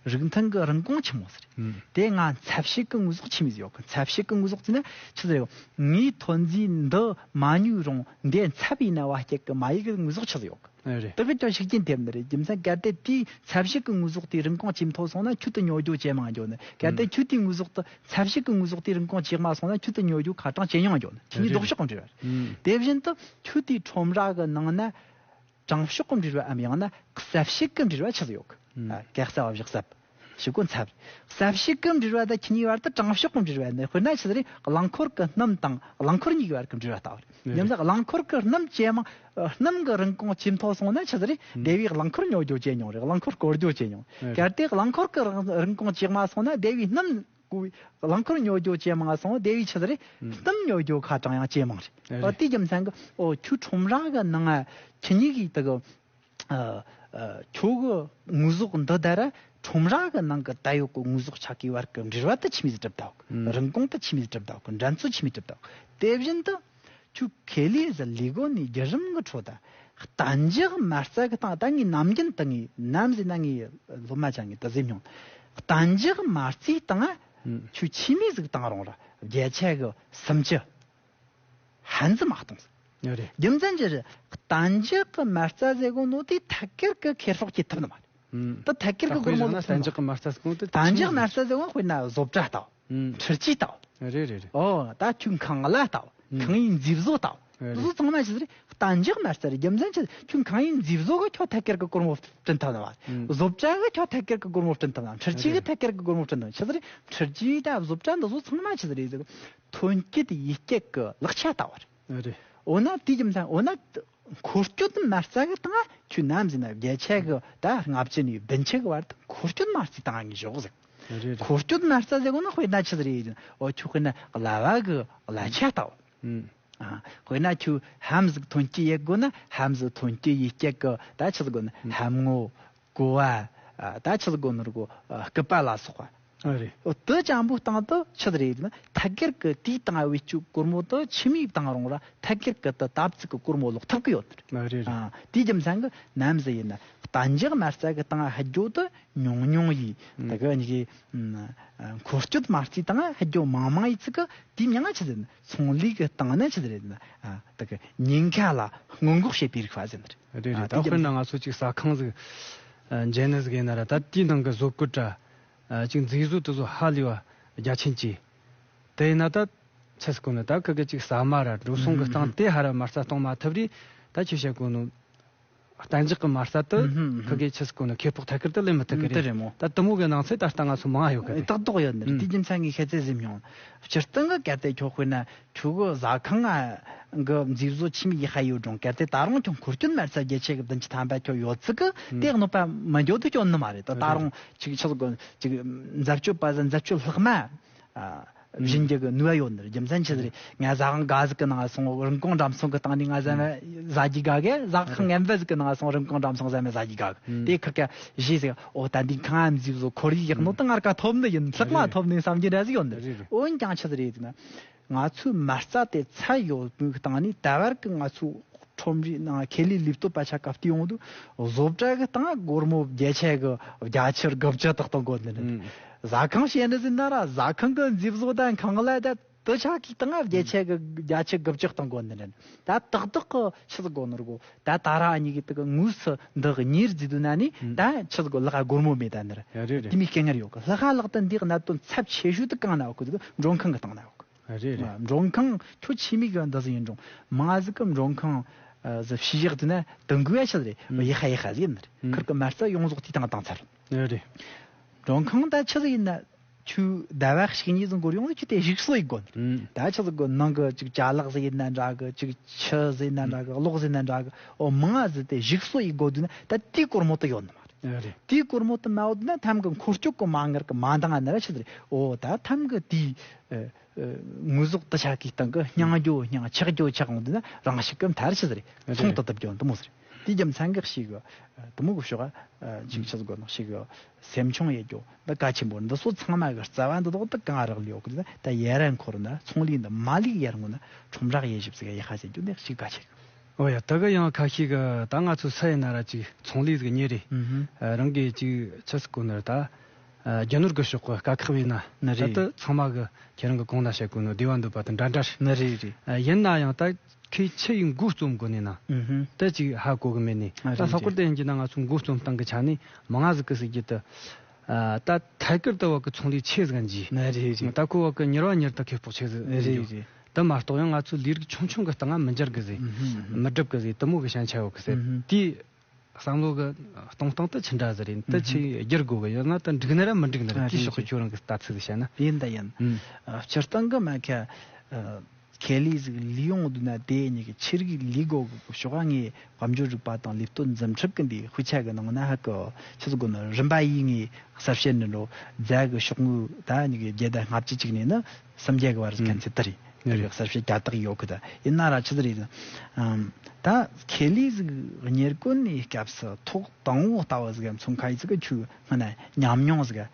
རིགས་མཐུན་གྱི་རིན་གོང་ཆི་མོ་ཟིག་རེད། དེ་ང་ཚབ་བྱེད་ཀྱི་དངོས་ཟོག་ཆི་མོ་ཟིག་ཡོད་གི། ཚབ་བྱེད་ཀྱི་དངོས་ཟོག་ཟེར་ན་ཆི་ཟིག་ཡོད། ངའི་ཐོན་རྫས་འདི་མ་ཉོས་རུང་འདི་ཚབ་ཡིན་ན་བ་སྐྱེད་ཀྱི་མ་ཡིག་གི་དངོས་ཟོག་ཆི་ཟིག་ཡོད་གི། ཨ་རེད། དེ་གི་ཅང་ཤུགས་རྐྱེན་ཐེབས་ནི་རེད། རྒྱུ་མཚན་གལ་ཏེ་དེའི་ཚབ་བྱེད་ཀྱི་དངོས་ཟོག་དེའི་རིན་གོང་ཇེ་མཐོ་སོང་ན་ཁྱོད་དེ་ཉོ་རྒྱུ་ཇེ་མང་འགྱོ་ནི། གལ་ཏེ་ཁྱོད་དེའི་དངོས་ཟོག་དེ་ཚབ་བྱེད་ཀྱི་དངོས་ཟོག་དེའི་རིན་གོང་ཇེ་དམའ་སོང་ན་ཁྱོད་དེ་ཉོ་རྒྱུ་ཁ་གྲངས་ཇེ་ཉུང་འགྱོ་ནི། ཁྱེད་གཉིས་ལྡོག་ཕྱོགས་ཀྱི་འབྲེལ་བ་རེད། དེ་བཞིན་དུ་ཁྱོད་དེའི་ཁྲོམ་ར་གི་ནང་ན་དྲང་ཕྱོགས་ཀྱི་འབྲེལ་བའམ་ཡང་ན་གསབ་བྱེད་ཀྱི་འབྲེལ་བ་ཆི་ཟིག་ཡོད་གི། ཨ། གེགས་གསབ་བཞག་གསབ། ཞུ་གོ་ཚབ། གསབ་བྱེད་ཀྱི་འབྲེལ་བ་དང་ཁྱེད་གཉིས་བར་དུ་དྲང་ཕྱོགས་ཀྱི་འབྲེལ་བ་ནི། དཔེར་ན་ཆི་ཟིག་རེད། རླངས་འཁོར་གྱི་སྣུམ་དང་རླངས་འཁོར་གཉིས་ཀྱི་བར་གྱི་འབྲེལ་བ་ལྟ་བུ་རེད། རེད། རྒྱུ་མཚན་རླངས་འཁོར་གྱི་སྣུམ་ཇེ་མང་། སྣུམ་གྱི་རིན་གོང་ཇེ་མཐོ་སོང་ན་ཆི་ཟིག་རེད། རེད། དེ་བས་རླངས་འཁོར་ཉོ་རྒྱུ་ཇེ་ཉུང་རེད། རླངས་འཁོར་སྐོར་རྒྱུ་ཇེ་ཉུང་། རེད། གལ་ཏེ་རླངས་འཁོར་གྱི་རིན་རིན་གོང་ཇེ་དམའ་སོང་ན་དེ་བས་སྣུམ་གོ་བའི་རླངས་འཁོར་ཉོ་རྒྱུ་ཇེ་མང་སོང་། དེ་བས་ཆི་ཟིག་རེད། སྣུམ་ཉོ་རྒྱུ་ཁ་གྲངས་ཡང་ཇེ་མང་རེད། རེད། ཨོ་དེའི་རྒྱུ་མཚན་གྱིས་ཨོ་ཁྱོད་ཁྲོམ་ར་གི་ནང་ང་ཁྱེད་གཉིས་ཀྱིས་དེ་གི་ཨ། ཨ། ཁྱོད་ཀྱི་དངོས་ཟོག་འདི་དང་ར་ཁྲོམ་ར་གི་ནང་གི་ད་ཡོད་ཀྱི་དངོས་ཟོག་ཆ་གི་བར་གྱི་འབྲེལ་བ་དེ་ཆི་མོ་ཟིག་གྲུབ་བསྡད་ཡོད་གི། རིན་གོང་དེ་ཆི་མོ་ཟིག་གྲུབ་བསྡད་ཡོད་གི། འགྲན་རྩོད་ཆི་མོ་གྲུབ་བསྡད་ཡོད་གི། དེ་བཞིན་དུ་ཁྱོད་ཁེ་ལས་ཟིག་ལས་གོ་ནས་བརྒྱུད་རིམ་གྱི་ཁྲོད་དུ་གཏན་འཇགས་མ་རྩ་གི་སྟེང་ད་ངས་ནམ་རྒྱུན་དུ་ངས་ནམ་ཟེར་ན་ངས་སློབ་མ་ཅང་ངས་དེ་ཟེར་མྱོང་། གཏན་འཇགས་མ་རྩའི་སྟེང་ང་ཁྱོད་ཆི་མོ་ཟིག་བཏང་རུང་ར་བརྒྱ་ཆ་གི་སུམ་ཅུ། ཧན་ཟི་མ་གཏོང་ཟིག། ཡོད་རེད། རྒྱུ་མཚན་ཅི་རེད། གཏན་འཇགས་ཀྱི་མ་རྩ་ཟེར་གོ་ནོ་དེ་ཐད་ཀར་གྱི་ཁེ་སྤོགས་སྐྱེ་ཐུབ་ནི་མ་རེད། ཨུམ། ད་ཐད་ཀར་གྱི་སྒོར་མོ་ད་དཔེ་བཞག་ན་ལོག་ཐུབ་གཏན་འཇགས་ཀྱི་མ་རྩ་ཟེར་གོ་ནོ་དེ་གཏན་འཇགས་མ་རྩ་ཟེར་གོ་དཔེར་ན་བཟོ་གྲྭ་ལྟ་བུ། ཨུམ། འཕྲུལ་ཆས་ལྟ་བུ། རེད་རེད་རེད། ཨོ་ད་ཁྱོད་ཁང་གླ་ལྟ་བུ། ཨུམ། ཁང་པའི་མཛེས་བཟོ་ལྟ་བུ། རེད་རེད། བཟོ་ཚང་མ་ཆི་ཟིག་རེད། གཏན་འཇགས་མ་རྩ་རེད། རྒྱུ་མཚན་ཆི་ཟིག། ཁྱོད་ཁང་པའི་མཛེས་བཟོ་གི་ཁྱོད་ཐད་ཀར་གྱི་སྒོར་མོ་བསྐྲུན་ཐུབ་ནི་མ་རེད། ཨུམ། བཟོ་གྲྭ་གི་ཁྱོད་ཐད་ཀར་གྱི་སྒོར་མོ་བསྐྲུན་ཐུབ་ནི་མ་རེད། འཕྲུལ་ཆས་གི་རེད་རེད། ཐད་ཀར་གྱི་སྒོར་མོ་བསྐྲུན་ཐུབ་ནི་མ་རེད། ཆི་ཟིག་རེད། འཕྲུལ་ཆས་དང་བཟོ་གྲྭ་འདི་ཚོ་ཚང་མ་ཆི་ཟིག་རེད་ཟེར། ཐོན་སྐྱེད་ཡུལ་སྐྱེད་ཀྱི་ལག་ཆ་ལྟ་བུ་རེད། རེད། འོ་ན་དེའི་རྒྱུ་མཚན་འོ་ན་འཁོར་སྐྱོད་མ་རྩ་གི་སྟེང་ང་ཁྱོད་ནམ་ཟེར་ན་བརྒྱ་ཆ་གི་ད་ལྔ་བཅུ་ནས་བདུན་ཅུ་གི་བར་དུ་འཁོར་སྐྱོད་མ་རྩའི་སྟེང་ང་ངས་འཇོག་ཟེར། རེད་རེད། འཁོར་སྐྱོད་མ་རྩ་ཟེར་གོ་ནོ་དཔེར་ན་ཆི་ཟིག་རེད། འོ་ཁྱོད་དཔེར་ན་གླ་བ་གི་གླ་ཆ་ལྟ་བུ། ཨུམ། ཨ། དཔེར་ན་ཁྱོད་ལྷམ་ཟིག་ཐོན་སྐྱེད་ཡེད་དགོས་ན་ལྷམ་ཟིག་ཐོན་སྐྱེད་ཡུལ་སྐྱེད་ཀྱི་ད་ཆི་ཟིག་དགོས་ན། ཨུམ། ལྷམ་ངོ་ཀོ་བ། ཨ། ད་ཆི་ཟིག་དགོས་ནོ་ར་གོ། ཨ། སྐུད་པ་ལ་སོགས་པ། ཨ་རེད། འོ་དེ་ཅང་པོ་སྟེང་དུ་ཆི་ཟིག་རེད་ཟེར་ན་ཐད་ཀར་གྱི་དེའི་སྟེང་བེད་སྤྱོད་སྒོར་མོ་དེ་ཆི་མོ་བཏང་རུང་ར་ཐད་ཀར་གྱི་དེ་ད་ཙིག་གི་སྒོར་མོ་ལོག་ཐུབ་ཀྱི་ཡོད་ནི་རེད། ཨ་རེད་རེད། ཨ། དེའི་རྒྱུ་མཚན་གྱིས་ནམ་ཟིག་ཡིན་ན་གཏན་འཇགས་མ་རྩ་གི་སྟེང་ང་ཧ་རྒྱོ་དེ་ཉུང་ཉུང་ཡིན། ཨུམ། ད་གི་ནི་གི། ཨ། འཁོར་སྐྱོད་མ་རྩའི་སྟེང་ང་ཧ་རྒྱོ་མང་མང་ཡིན་ཙི་གི་དེའི་མྱིང་ང་ཆི་ཟེར་ན་ཚོང་ལས་ཀྱི་སྟེང་ན་ཆི་ཟིག་རེད་ཟེར་ན། ཨ། ད་གི་ཉེན་ཁ་ལ་སྔོན་འགོག་བྱེད་པའི་རིག་པ་ཟེར་ནི་རེད། རེད་རེད། ཨ། ད་དེའི་རྒྱུ་དཔེར་ན་མཚན། ང་ཚོ་ཅིག་ཟ་ཁང་ཟིག་ཨ། འཇལ་ནི་ཟིག་ཡིན་ན་ར་ད་དེའི་ནང་གི་བཟོ་བཀོད་ར། ཨ་ཅིག་མཛེས་བཟོ་དེ་ཚོ་ཧ་ལས་པ་རྒྱ་ཆེན་གྱིས། དེ་ཡིན་ན་ད་ཆི་ཟེར་གོ་ནི། ད་ཁི་གི་ཅིག་ཟ་མ་ར་འགྲོ་སོང་གི་སྟེང་དེ་ཧ་ར་མ་རྩ་གཏོང་མ་ཐུབ་རེད། ད་ཁྱོས་བཤད་གོ་ནོ། གཏན་འཇགས་ཀྱི་མ་རྩ་དེ་ཁི་གི་ཆི་ཟེར་གོ་ནི། ཁེ་སྤོགས་ཐད་ཀར་དུ་ལེན་མི་ཐུབ་གི་རེད། དེ་རེད་མོ། ད་དེ་མོ་གི་ནང་ཚན་ད་ལྟ་ང་ཚོ་མང་ཡོད་གི་རེད། ཏག་ཏག་ཡོད་ནི་རེད། དེ་རྒྱུ་མཚན་ངས་ཁྱེད་ཚོས་ཟིན་མྱོང་། སྤྱིར་བཏང་གི་གལ་ཏེ་ཁྱོད་དཔེར་ན་ཁྱོད་གི་ཟ་ཁང་ང་གི་མཛེས་བཟོ་ཆི་མོ་ཡག་པ་ཡོད་རུང་། གལ་ཏེ་ད་རུང་ཁྱོད་འཁོར་སྐྱོད་མ་རྩ་བརྒྱད་ཅུ་གི་བདུན་ཅུ་ཐམ་པ་ཁྱོད་ཡོད་ཚིག་གི་དེ་གནོད་པ་མི་འགྱོ་དུ་ཁྱོད་ནི་མ་རེད། ད་ད་རུང་ཅིག་ཆི་ཟེར་གོ་ཅིག་འཛད་སྤྱོད་པ་ཟ་འཛད་སྤྱོད་ལྷག་མ། ཨ། བཞིན་རྒྱུ་གི་ནུས་པ་ཡོད་ནི་རེད། རྒྱུ་མཚན་ཆི་ཟིག་རེད། ང་ཟ་ཁང་ག་ཟིག་གི་ནང་སོང་། རིན་གོང་འགྲམ་སོང་གི་སྟེང་ནས་ང་ཟ་མ་ཟ་རྒྱུ་དགའ་གི། ཟ་ཁང་ངན་པ་ཟིག་གི་ནང་སོང་། རིན་གོང་འགྲམ་སོང་། ཟ་མ་ཟ་རྒྱུ་དགའ་གི། དེ་ཁི་ག་གཞི་ཟིག་འོ་ད་འདི་ཁང་ཨ་མཛེས་བཟོ་ཁོར་ཡུག་ཡག་ནོ་དེ་ངར་ཀ་ཐོབ་ནི་ཡིན། ལྷག་མ་ཐོབ་ནི་བསམ་རྒྱུ་འདྲ་ཟིག་ཡོད་ནི་རེད། འོན་ཀྱང་ཆི་ཟིག་རེད་ཟེར་ན། ང་ཚོའི་མ་རྩ་དེ་ཚད་ཡོད་པའི་སྟེང་ནས་ད་བར་གི་ང་ཚོའི་ཁྲོམ་རའི་ནང་ཁེ་ལས་ལུས་སྟོབས་པ་ཆ་སྐབས་དེ་ཡོང་དུས་བཟོ་གྲྭ་གི་སྟེང་སྒོར་མོ་བརྒྱད་ཅུ་གི་བརྒྱ་ཆ་དགུ་བཅུ་དག་གཏོང་དགོས་ནི་རེད། ཟ་ཁང་བཤད་ནི་ཟིན་ན་ར། ཟ་ཁང་གི་མཛེས་བཟོ་དང་ཁང་གླ་ད་དུ་ཆ་གི་སྟེང་བརྒྱད་ཅུ་གི་བརྒྱ་ཆ་དགུ་བཅུ་གཏོང་དགོས་ནི་རེད། ད་ཏག་ཏག་གི་ཆི་ཟིག་དགོས་ནི་རེད་གོ། ད་ད་ར་ཨ་ཉི་གི་དུ་གི་དངོས་སུ་འདི་གི་གཉེར་བརྩིས་དུས་ན་ནི་ད་ཆི་ཟིག་གོ། ལག་སྒོར་མོ་མེད་ད་ནི་རེད། དེ་མི་སྐད་ངར་ཡོད་གི། ལྷག་ལྷག་ཏུ་འདི་གི་གནད་དོན་ཚབས་ཆེ་ཤོས་དུ་གང་ན་ཡོད་གི། དུ་མགྲོན་ཁང་གི་སྟེང་ན་ཡོད་གི། རེད་རེད། མགྲོན་ཁང་ཁྱོད་ཆི་མོ་གི་འདི་ཟིག་ཡིན་རུང་མ་ཟིག་གི་མགྲོན་ཁང་ཨ་ཟིག་ཕྱི་བཞག་དུས་ན་དུ་འགུལ་ཡ་ཆི་ཟིག་རེད། ཡག་ཧ་ཡག་ཧ་ཟིག་ཡིན་ནི་རེད། ཁིར་གི་མ་རྩ་ཡོངས་རྫོགས་དེའི་སྟེང་བཏང་ཚར། རེད་རེད། མགྲོན་ཁང་ད་ཆི་ཟིག་ཡིན་ན་ཁྱོད་ཟླ་བ་གཅིག་གཉིས་ཟིག་འགོར་ཡོང་ན་ཁྱོད་དེ་གཞུག་གསོ་ཡེད་དགོས་ནི་རེད། ད་ཆི་ཟིག་གི་ནང་གི་ཅིག་ཅ་ལག་ཟིག་ཡིན་ན་འདྲ་གི། ཅིག་ཆུ་ཟིག་ཡིན་ན་འདྲ་གི། གློག་ཟིག་ཡིན་ན་འདྲ་གི། འོ་མང་ང་ཟིག་དེ་གཞུག་གསོ་ཡེད་དགོས་དུས་ན་ད་དེའི་སྒོར་མོ་དུ་ཡོད་ནི་མ་རེད། རེད། དེའི་སྒོར་མོ་དུ་མ་ཡོད་ན་ཐམ་གི་འཁོར་སྐྱོད་གི་མ་ངར་གི་མ་འདང་ང་ནི་ར་ཆི་ཟིག་རེད། འོ་ད་ཐམ་གི་དེའི་ཨ་ཨ་དངོས་ཟོག་དུ་ཆ་གི་སྟེང་གི་སྙིང་རྒྱོ་སྙིང་། ཆག་རྒྱོ་ཆག་འོང་དུས་ན་རང་ཤུགས་གི་མཐར་ཆི་ཟིག་རེད། རེད། ཚོང་དུ་བཏབ་རྒྱོ་འདི་མོ་ཟིག་རེད། དེའི་རྒྱུ་མཚན་གི་ཞིག་གི་དུ་མོ་གི་ཕྱོགས་ཨ་ཅིག་ཆི་ཟིག་གོ་ནོ་ཞིག་གི་སེམས་ཆུང་ཡེད་རྒྱོ་འདི་གལ་ཆེན་པོ། འདི་ཚོ་ཚང་མ་གི་རྩ་བ་འདི་དོག་ཏུ་གང་རག་ལས་ཡོད་གི། ད་ཡར་འཁོར་ན་ཚོང་ལས་འདི་མ་ལུག་ཡར་ངོ་ན་ཁྲོམ་ར་ཡེ་ཞིབ་ཟིག་ཡེ་ཧ་ཟེར་རྒྱུ་འདི་ཞིག་གལ་ཆེ་གི། ཨོ་ཡ། ད་གི་ཡང་ཁ་ཤས་གི་ད་ང་ཚོ་སུ་ཡིན་ན་ར་ཅིག་ཚོང་ལས་ཟིག་གཉེར་རེད། ཨུ་ཧུ། ཨ་རང་གི་ཅིག་ཆི་ཟིག་གོ་ནི་རེད་ད། ཨ་རྒྱུ་ནོར་གི་ཕྱོགས་གི་དཀའ་ཁག་བས་ན་ནི་ད་རེད། ད་ཚང་མ་གི་ཁྱེད་རང་གི་གོང་ན་བཤད་གོ་ནོ་བདེ་བ་འདོད་པ་དང་འདྲ་འདྲ་རེད། ནི་རེད་རེད། ཨ་ཡིན་ན་ཡང་ད་ཁོས་ཆི་ཡིན་མགོ་རྩོམ་དགོས་ནི་ན། ཨུ་ཧུ། ད་ཅིག་ཧ་གོ་གི་མེད་ནི། ཨ་ད་རེད་ལྷག་པར་རེད། དུ་ཡིན་གྱི་ན་ང་ཚོ་མགོ་རྩོམ་སྟངས་གི་ཆ་ནས་མང་ང་ཟིག་གི་ཟེར་རྒྱུ་དུ། ཨ་ད་ཐད་ཀར་དུ་བ་གི་ཚོང་ལས་ཆེ་ཟིག་འཇིག་ནི་རེད་རེད། ད་ཁོ་བ་གི་མྱུར་བ་མྱུར་དུ་ཁེ་སྤོགས་ཆེ་ཟིག་རེད་འཇིག་རེད། དེ་མ་གཏོགས་ཡང་ང་ཚོ་ལས་རིགས་ཆུང་ཆུང་གི་སྟེང་ང་མི་འགྱུར་གི་ཟེར། ཨུ་ཧུ། མི་སྒྲུབ་གི་ཟེར། དེ་མོ་གི་ཞན་ཆ་ཡོད་གི་ཟེར། ཨུ་ཧུ། དེའི་བསམ་བློ་གི་གཏོང་སྟངས་དེ་ཆི་འདྲ་ཟིག་རེད། དེ་ཆི་བསྒྱུར་དགོས་གི། ཡང་ན་དེ་འགྲིག་ནི་ར་མི་འགྲིག་ནི་ར། ཨ་དེའི་རེད་ཕྱོགས་གི་རེད། ཁྱོད་རང་གི་ལྟ་ཚུལ་ཟིག་བཤད་ན། ཡིན་ད་ཡིན། ཨུ། ཨ་སྤྱིར་བཏང་གི་མ་ཁ་ཨ་ཁེ་ལས་ཟིག་ལས་ཡོང་དུས་ན་དེ་ཉིད་ཀྱི་ཆི་རིགས་ལས་དགོས་གི་ཕྱོགས་ངས། དཔལ་འབྱོར་རིག་པ་དང་ལས་གཏོད་འཛིན་ཁྲིམས་ཀྱི་འདི་དཔེ་ཆ་གི་ནང་ན་ཧ་གི་ཆི་ཟིག་གོ་ནི་རིམ་པ་ཡིས་ངས་གསལ་བཤད་ནི་འགྲོ། རྫ་གི་ཤོག་ངོས་ད་ཉི་གི་བརྒྱད་དང་ལྔ་བཅུ་གཅིག་ནས་ནི་སུམ་བརྒྱ་གི་བར་ཟིག་ཁན་ཚེ་ད་རེད། ཨུ། དེ་གི་གསལ་བཤད་རྒྱ་དག་ཡོད་གི། ད་ཡིན་ན་ར་ཆི་ཟིག་རེད། ཨམ་ད་ཁེ་ལས་ཟིག་གཉེར་གོ་ནི་སྐབས་སུ་ཐོག་དང་བོ་ལྟ་བུ་ཟིག་མཚོན་ཁ་ཡི་ཟིག་གི་ཆུ་སྔ་ན་ཉམས་མྱོང་ཟིག་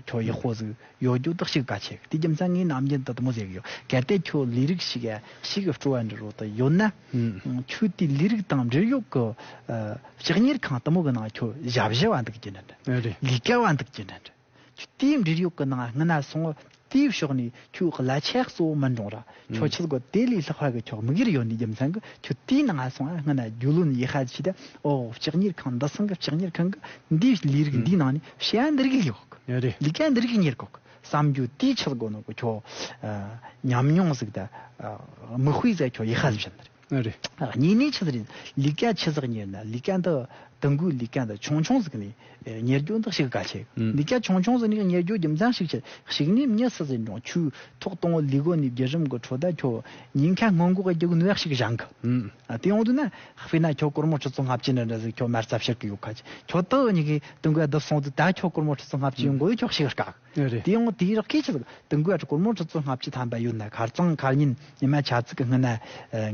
ཁྱོད་ཡག་པོ་ཟིག་ཡོད་རྒྱུ་དག་ཞིག་གལ་ཆེ་གི། དེ་རྒྱུ་མཚན་ངས་ནམ་རྒྱུན་དུ་དུ་མོ་ཟེར་གི་ཡོད། གལ་ཏེ་ཁྱོད་ལས་རིགས་ཤིག་ཡ་ཞིག་གི་སྤྲོ་བ་འདྲ་རོ་དུ་ཡོད་ན། ཨུ། ཁྱོད་དེ་ལས་རིགས་དང་འབྲེལ་ཡོད་གི་ཨ་ལྕགས་གཉེར་ཁང་དུ་མོ་གི་ནང་ཁྱོད་ཞབས་ཞུ་བ་འདུག་རྒྱུ་འདྲ་འདྲ། ཨ་རེད། ལས་ཀ་བ་འདུག་རྒྱུ་འདྲ་འདྲ། ཁྱོད་དེའི་འབྲེལ་ཡོད་གི་ནང་སྔ་ན་སོང་། དེའི་ཕྱོགས་ནས་ཁྱོད་གླ་ཆ་གཙོ་བོ་མིན་འགྲོ་ར། ཁྱོད་ཨུ། ཆི་ཟིག་གོ་དེ་ལས་ལྷག་པ་གི་ཁྱོད་དམིགས་ཡུལ་ཡོད་ནི་རྒྱུ་མཚན་གི་ཁྱོད་དེའི་ནང་སོང་ཨ་སྔ་ན་རྒྱུས་ལོན་ཡེ་ཧ་ཆི་ད། ཨོ་ལྕགས་གཉེར་ཁང་འདི་སང་གི་ལྕགས་གཉེར་ཁང་གི་འདིའི་ལས་རིགས་འདིའི་ནང་ནས་བྱ་བ་འདི་རིགས་ཡོད་གི། ཡོད་རེད། ལས་ཀ་འདི་རིགས་གཉེར་གོ་གི་བསམ་རྒྱུ་དེའི་ཆི་ཟིག་གོ་ནོ་གི་ཁྱོད་ཨ་ཉམས་མྱོང་ཟིག་ད་ཨ་མིག་དཔེ་ཟིག་ཁྱོད་ཡེ་ཧ་ཟིག་བྱ་འདི་རེད། ཨ་རེད། ཨ་གཉིས་ནས་ཆི་ཟིག་རེད། ལས་ཀ་ཆི་ཟིག་གཉེར་ན་ལས་ཀ་འདི་དུ་འགོའི་ལས་ཀ་འདི་ཆུང་ཆུང་ཟིག་ནས་ཨེ་གཉེར་རྒྱུ་འདི་ཞིག་གལ་ཆེ། ཨུ། ལས་ཀ་ཆུང་ཆུང་ཟིག་ནས་གཉེར་རྒྱུ་རྒྱུ་མཚན་ཞིག་ཆེ། ཞིག་ནས་མྱི་སུ་ཟིག་འགྲོ་ཁྱོད་ཐོག་དང་བོ་ལས་གོ་ནས་བརྒྱུད་རིམ་གི་ཁྲོད་ད་ཁྱོད་ཉིན་ཁ་སྔོན་འགོག་གི་རྒྱུ་ནུས་ཞིག་བཞེངས་གི། ཨུ། ཨ་དེ་ཡོང་དུས་ན་དཔེར་ན་ཁྱོད་སྒོར་མོ་ཁྲི་ཚོ་ལྔ་བཅུ་འདྲ་འདྲ་ཟིག་ཁྱོད་མ་རྩ་བཤེར་གི་ཡོད་ཁ་ཆེ། ཁྱོད་དུ་ཉིན་གི་དུ་འགོའི་བསྡུ་སོང་དུས་ད་ཁྱོད་སྒོར་མོ་ཁྲི་ཚོ་ལྔ་བཅུ་ཡོང་གོ་ཁྱོད་ཞིག་དཀའ། ཨ་རེད། དེ་ཡང་དེའི་རག་གིས་ཆི་ཟིག་དུ་འགོའི་སྒོར་མོ་ཁྲི་ཚོ་ལྔ་བཅུ་ཐམ་པ་ཡོད་ན་ཁར་ཚང་ཁར་ཉིན་ཉི་མ་ཆ་ཚིག་གི་སྔོན་ན་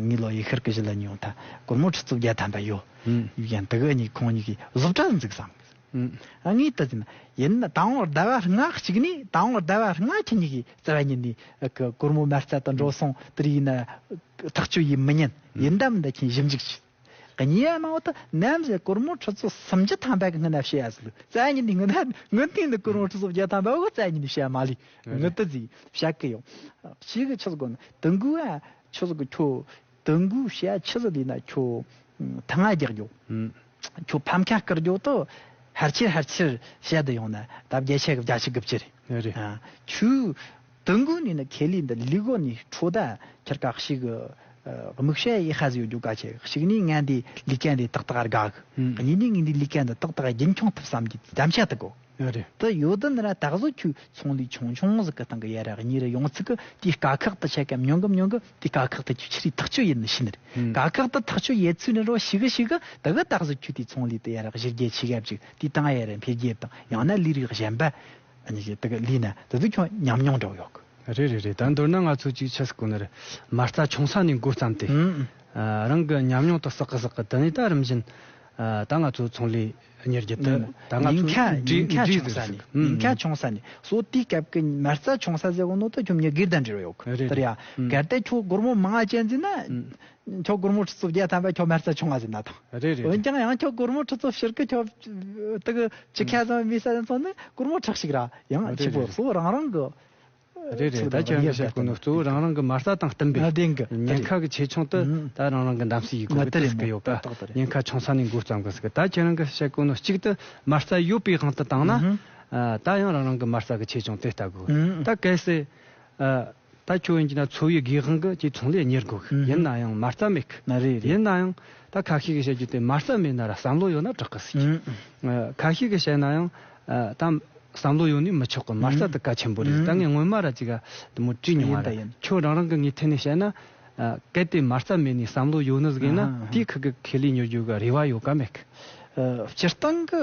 ངའི་ལོ་ཡི་ཤར་གི་གཞི་ལ་ཉོ་ད་སྒོར་མོ་ཁྲི་ཚོ་བརྒྱ་ཐམ་པ་ཡོད། ཨུ། ཡང་དུ་གི་ཉིན་ཁོང་ཉིད་ཀྱིས་བཟོ་གྲྭ་འཛུགས་བསམ་གི། ཨུ། ཨ་ངས་ད་ཟིན་ཡིན་ན་ད་འོང་ཟླ་བ་ལྔ་གཅིག་ནས་ད་འོང་ཟླ་བ་ལྔ་ཁྱེད་ཉིད་ཀྱིས་རྩ་བ་ཉིད་ནས་སྒོར་མོ་མ་རྩ་དུ་འགྲོ་སོང་དེར་ཡིན་ན་ཐག་གཅོད་ཡིན་མི་ཉན། ཨུ། ཡིན་ད་མིན་ད་ཁྱེད་ཞིབ་འཇུག་བྱེད། གཉིས་ཡ་མ་འོ་ད་ནམ་ཟེར་སྒོར་མོ་ཁྲི་ཚོ་སུམ་ཅུ་ཐམ་པ་གི་སྔོན་ན་བཤད་ཡ་ཟེར་ལུགས་རྩ་ཉིད་ནས་སྔོན་ན་སྔོན་ཐེངས་ནས་སྒོར་མོ་ཁྲི་ཚོ་བརྒྱ་ཐམ་པ་འོ་རྩ་ཉིད་ནས་བཤད་ཡ་མ་ལུས། ངུ་ཏི་ཟིག་བཤད་གི་ཡོང་། ཞིག་གི་ཆི་ཟིག་གོ་ནི་དུ་འགུ་ཨ་ཆི་ཟིག་གི་ཁྱོ་དུ་འགུ་བཤད་ཆི་ཟིག་ལས་ན་ཁྱོ་ཐང་ང་རྒྱག་རྒྱོ། ཁྱོ་ཕམ་ཁ་སྐར་རྒྱོ་ཏོ། ཕལ་ཆེར་ཕལ་ཆེར་བཤད་དུ་ཡོང་ན་ད་བརྒྱ་ཆ་གི་བརྒྱད་ཅུ་དགུ་བཅུ་རེད། རེད། ཨ། ཆུ་དུ་འགོ་ནས་ནི་ཁེ་ལི་འདི་ལི་གོ་ནས་འཕྲོ་ད་ཁྱེར་ཀ་ཞིག་གི་དམིགས་བྱ་ཡི་ཧ་ཟི་ཡོད་རྒྱུ་ག་ཆེ་གཞིག་ནས་ང་འདི་ལི་ཀན་འདི་ཏག་ཏག་དགའ་གི། ཨུམ། གཉིས་ནས་ངས་འདི་ལི་ཀན་འདི་ཏག་ཏག་རྒྱུན་འཁྱོངས་ཐུབ་བསམ་གྱི་དམ་བཅའ་དུ་གོ། རེད། དུ་ཡོད་དུ་ནི་ར་ད་གཟོད་ཁྱོད་ཚོང་ལས་ཆུང་ཆུང་ཟིག་གི་སྟེང་གི་ཡ་ར་གཉིས་ར་ཡོང་ཚིག་གི་དེའི་དཀའ་ཁག་ཏུ་ཆད་ཀ་མྱོང་གི་མྱོང་གི་དེའི་དཀའ་ཁག་ཏུ་ཁྱོད་ཆི་རིགས་ཐག་གཅོད་ཡིན་ནི་ཤི་ནི་རེད། ཨུམ། དཀའ་ཁག་ཏུ་ཐག་གཅོད་ཡེད་ཚུལ་ནི་རོ་ཞི་གི་ཞི་གི་དུ་གི་ད་གཟོད་ཁྱོད་དེའི་ཚོང་ལས་དུ་ཡ་ར་གཞི་རྒྱས་ཆི་ག་བཅུག་དེའི་སྟེང་ཡ་ར་འཕེལ་རྒྱས་དང་ཡང་ན་ལས་རིགས་གཞན་པ་ཨ་ནི་ཞིག་དུ་གི་ལས་ན་དུ་དུ་ཁྱོད་ཉམས་མྱོང་འགྲོ་ཡོད་གི། རེད་རེད་རེད། ད་མདོར་ན་ང་ཚོ་གཅིག་ཆ་ཟིག་གོ་ནི་རེད། མ་རྩ་ཆུང་ས་ནས་འགོ་བརྩམས་ཏེ། ཨུམ། ཨུམ། ཨ། རང་གི་ཉམས་མྱོང་དང་བསགས་གི་བསགས་གི་དེ་ནས་ད་རིམ་བཞིན་ཨ། ད་ང་ཚོ་ཚོང་ལས་གཉེར་རྒྱུ་དེ་ཨུམ། ད་ང་ཉེན་ཚོ་ཁ་འདྲེས་ཉེན་ཁ་འདྲེས་ཆུང་ས་ཟིག་ནས་ཟིག་ཨུམ། ཉེན་ཁ་ཆུང་ས་ནས་སོ་དེའི་སྐབས་ཀྱི་མ་རྩ་ཆུང་ས་ཟེར་གོ་ནོ་ད་ཁྱོད་མྱི་སྒེར་དང་འབྲེལ་བ་ཡོད་གི། རེད་དེ་རེད། ཡ། ཨུམ། གལ་ཏེ་ཁྱོད་སྒོར་མོ་མང་ང་ཅན་ཟིན་ན། ཨུམ། ཁྱོད་སྒོར་མོ་ཁྲི་ཚོ་བརྒྱ་ཐམ་པ་ཁྱོད་མ་རྩ་ཆུང་ང་ཟིན་ན་ཐང་། རེད་རེད། འོན་རེད། ཀྱང་ཡང་ཁྱོད་སྒོར་མོ་ཁྲི་ཚོ་ཕྱིར་གི་ཁྱོད་དེ་གི་ཅི་ཁ་ཙམ་མི་ས་ཙམ་ཚོ་ནི་སྒོར་མོ་ཁྲག་ཞིག་ར་ཡང་རེད་ཆི་པོ་རེད། སོ་རང་རང་གི། རེད་རེད། ད་ཁྱེད་རང་གི་བཤད་གོ་ནོ་གཙོ་བོ་རང་རང་གི་མ་རྩ་དང་བསྟུན་པའི་ཨ། བདེན་གི། ཉེན་ཁ་གི་ཆེ་ཆུང་དུ་ཨུམ། ད་རང་རང་གི་གདམ་གསེས་ཡིན་དགོས་གི། ཏག་ཏག་ཏག་ཏག་རེད། ཉེན་ཁ་ཆུང་ས་ནས་འགོ་བརྩམ་གི་ཟིག་ད་ཁྱེད་རང་གི་བཤད་གོ་ནོ་གཅིག་ཏུ་མ་རྩ་ཡོད་པའི་དབང་དུ་བཏང་ན། ཨུམ། ཨ། ད་ཡང་རང་རང་གི་མ་རྩ་གི་ཆེ་ཆུང་དེ་ལྟ་དགོས། ཨུམ། ད་གལ་སྲིད་ཨ། ད་ཁྱོད་ཡིན་གྱི་ན་འཚོ་བའི་སྒེའུ་ཁུང་གི་ཁྱེད་ཚོང་ལས་གཉེར་དགོས། ཨུམ། ཡིན་ན་ཡང་མ་རྩ་མེད་གི། ན་རེད་རེད། ཡིན་ན་ཡང་ད་ཁ་ཤས་ཀྱི་བཤད་རྒྱུ་དེ་མ་རྩ་མེད་ན་ར་བསམ་བློ་ཡོད་ན་དྲག་གི་ཟིག་ཨུམ། ཨ། ཁ་ཤས་ཀྱི་བཤད་ན་ཡང་ཨ། ད། བསམ་བློ་ཡོད་ནི་མི་ཆོག་གི། མ་རྩ་དེ་གལ་ཆེན་པོ་རེད། ཨུམ། ད་ངས་སྔོན་མ་ར་ཅིག་ག་དེ་མོ་དྲིས་མྱོང་བ་ཡིན་ད་ར། ཡིན། ཁྱོད་རང་རང་གི་ངའི་ཐད་ནས་བཤད་ན། ཨ། གལ་ཏེ་མ་རྩ་མེད་ནས་བསམ་བློ་ཡོད་ནི་ཟིག་ཡིན་ན། ཨ་ཧ་ཧ། དེའི་ཁུ་གི་ཁེ་ལས་གཉེར་རྒྱུ་གི་རེ་བ་ཡོད་ག་མེད་གི། ཨ། སྤྱིར་བཏང་གི་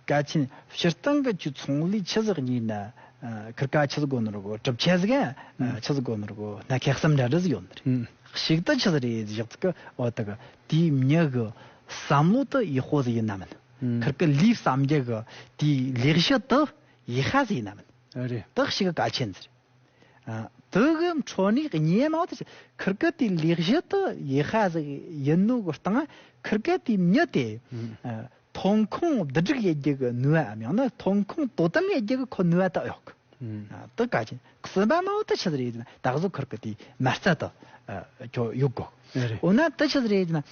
གལ་ཆེན། སྤྱིར་བཏང་གི་ཁྱོད་ཚོང་ལས་ཆི་ཟིག་གཉེར་ན། ཨ། ཁིར་ཀ་ཆི་ཟིག་དགོ་ནོ་ར་གོ། གྲུབ་ཆ་ཟིག་ཨ། ཨུམ། ཆི་ཟིག་དགོ་ནོ་ར་གོ། ན་ཁེ་བསམ་འདྲ་འདྲ་ཟིག་ཡོད་ནི་རེད། ཨུམ། ཞིག་ད་ཆི་ཟིག་རེད་ཟིག་གི་འོ་ད་གི་དེའི་མྱི་གི་བསམ་བློ་དེ་ཡག་པོ་ཟིག་ཡིན་ན་མིན། ཨུམ། ཁིར་ཀི་ལས་བསམ་རྒྱུ་གི་དེའི་ལས་གཞི་དེ་ཡག་ཤ་ཟིག་ཡིན་ན་མིན། ཨ། རེད། དེ་ཞིག་གི་གལ་ཆེན་ཟིག་ཨ། དེ་གི་འཕྲོ་ནས་གཉིས་མ་དེ་ཁིར་ཀི་དེའི་ལས་གཞི་དེ་ཡག་ཤ་ཟིག་ཡིན་ནོ་གི་སྟེང་ཁིར་ཀི་དེའི་མྱི་དེ། ཨུམ། ཨ། ཐོན་ཁུངས་བསྡུ་སྒྲིག་ཡེད་རྒྱུ་གི་ནུས་པའམ་ཡང་ན་ཐོན་ཁུངས་དོ་དམ་ཡེད་རྒྱུ་གི་ཁོ་ནུས་པ་དེ་ཡོད་གི། ཨུམ། ཨ། དེ་གལ་ཆེན། གསུམ་པ་མ་འོ་ད་ཆི་ཟིག་རེད་ཟེར་ན་ད་གཟོད་ཁིར་ཀི་དེའི་མ་རྩ་དེ་ཨ། ཁྱོད་ཡོད་དགོས། ཨ། རེད། འོ་ན་ད་ཆི་ཟིག་རེད་ཟེར་ན་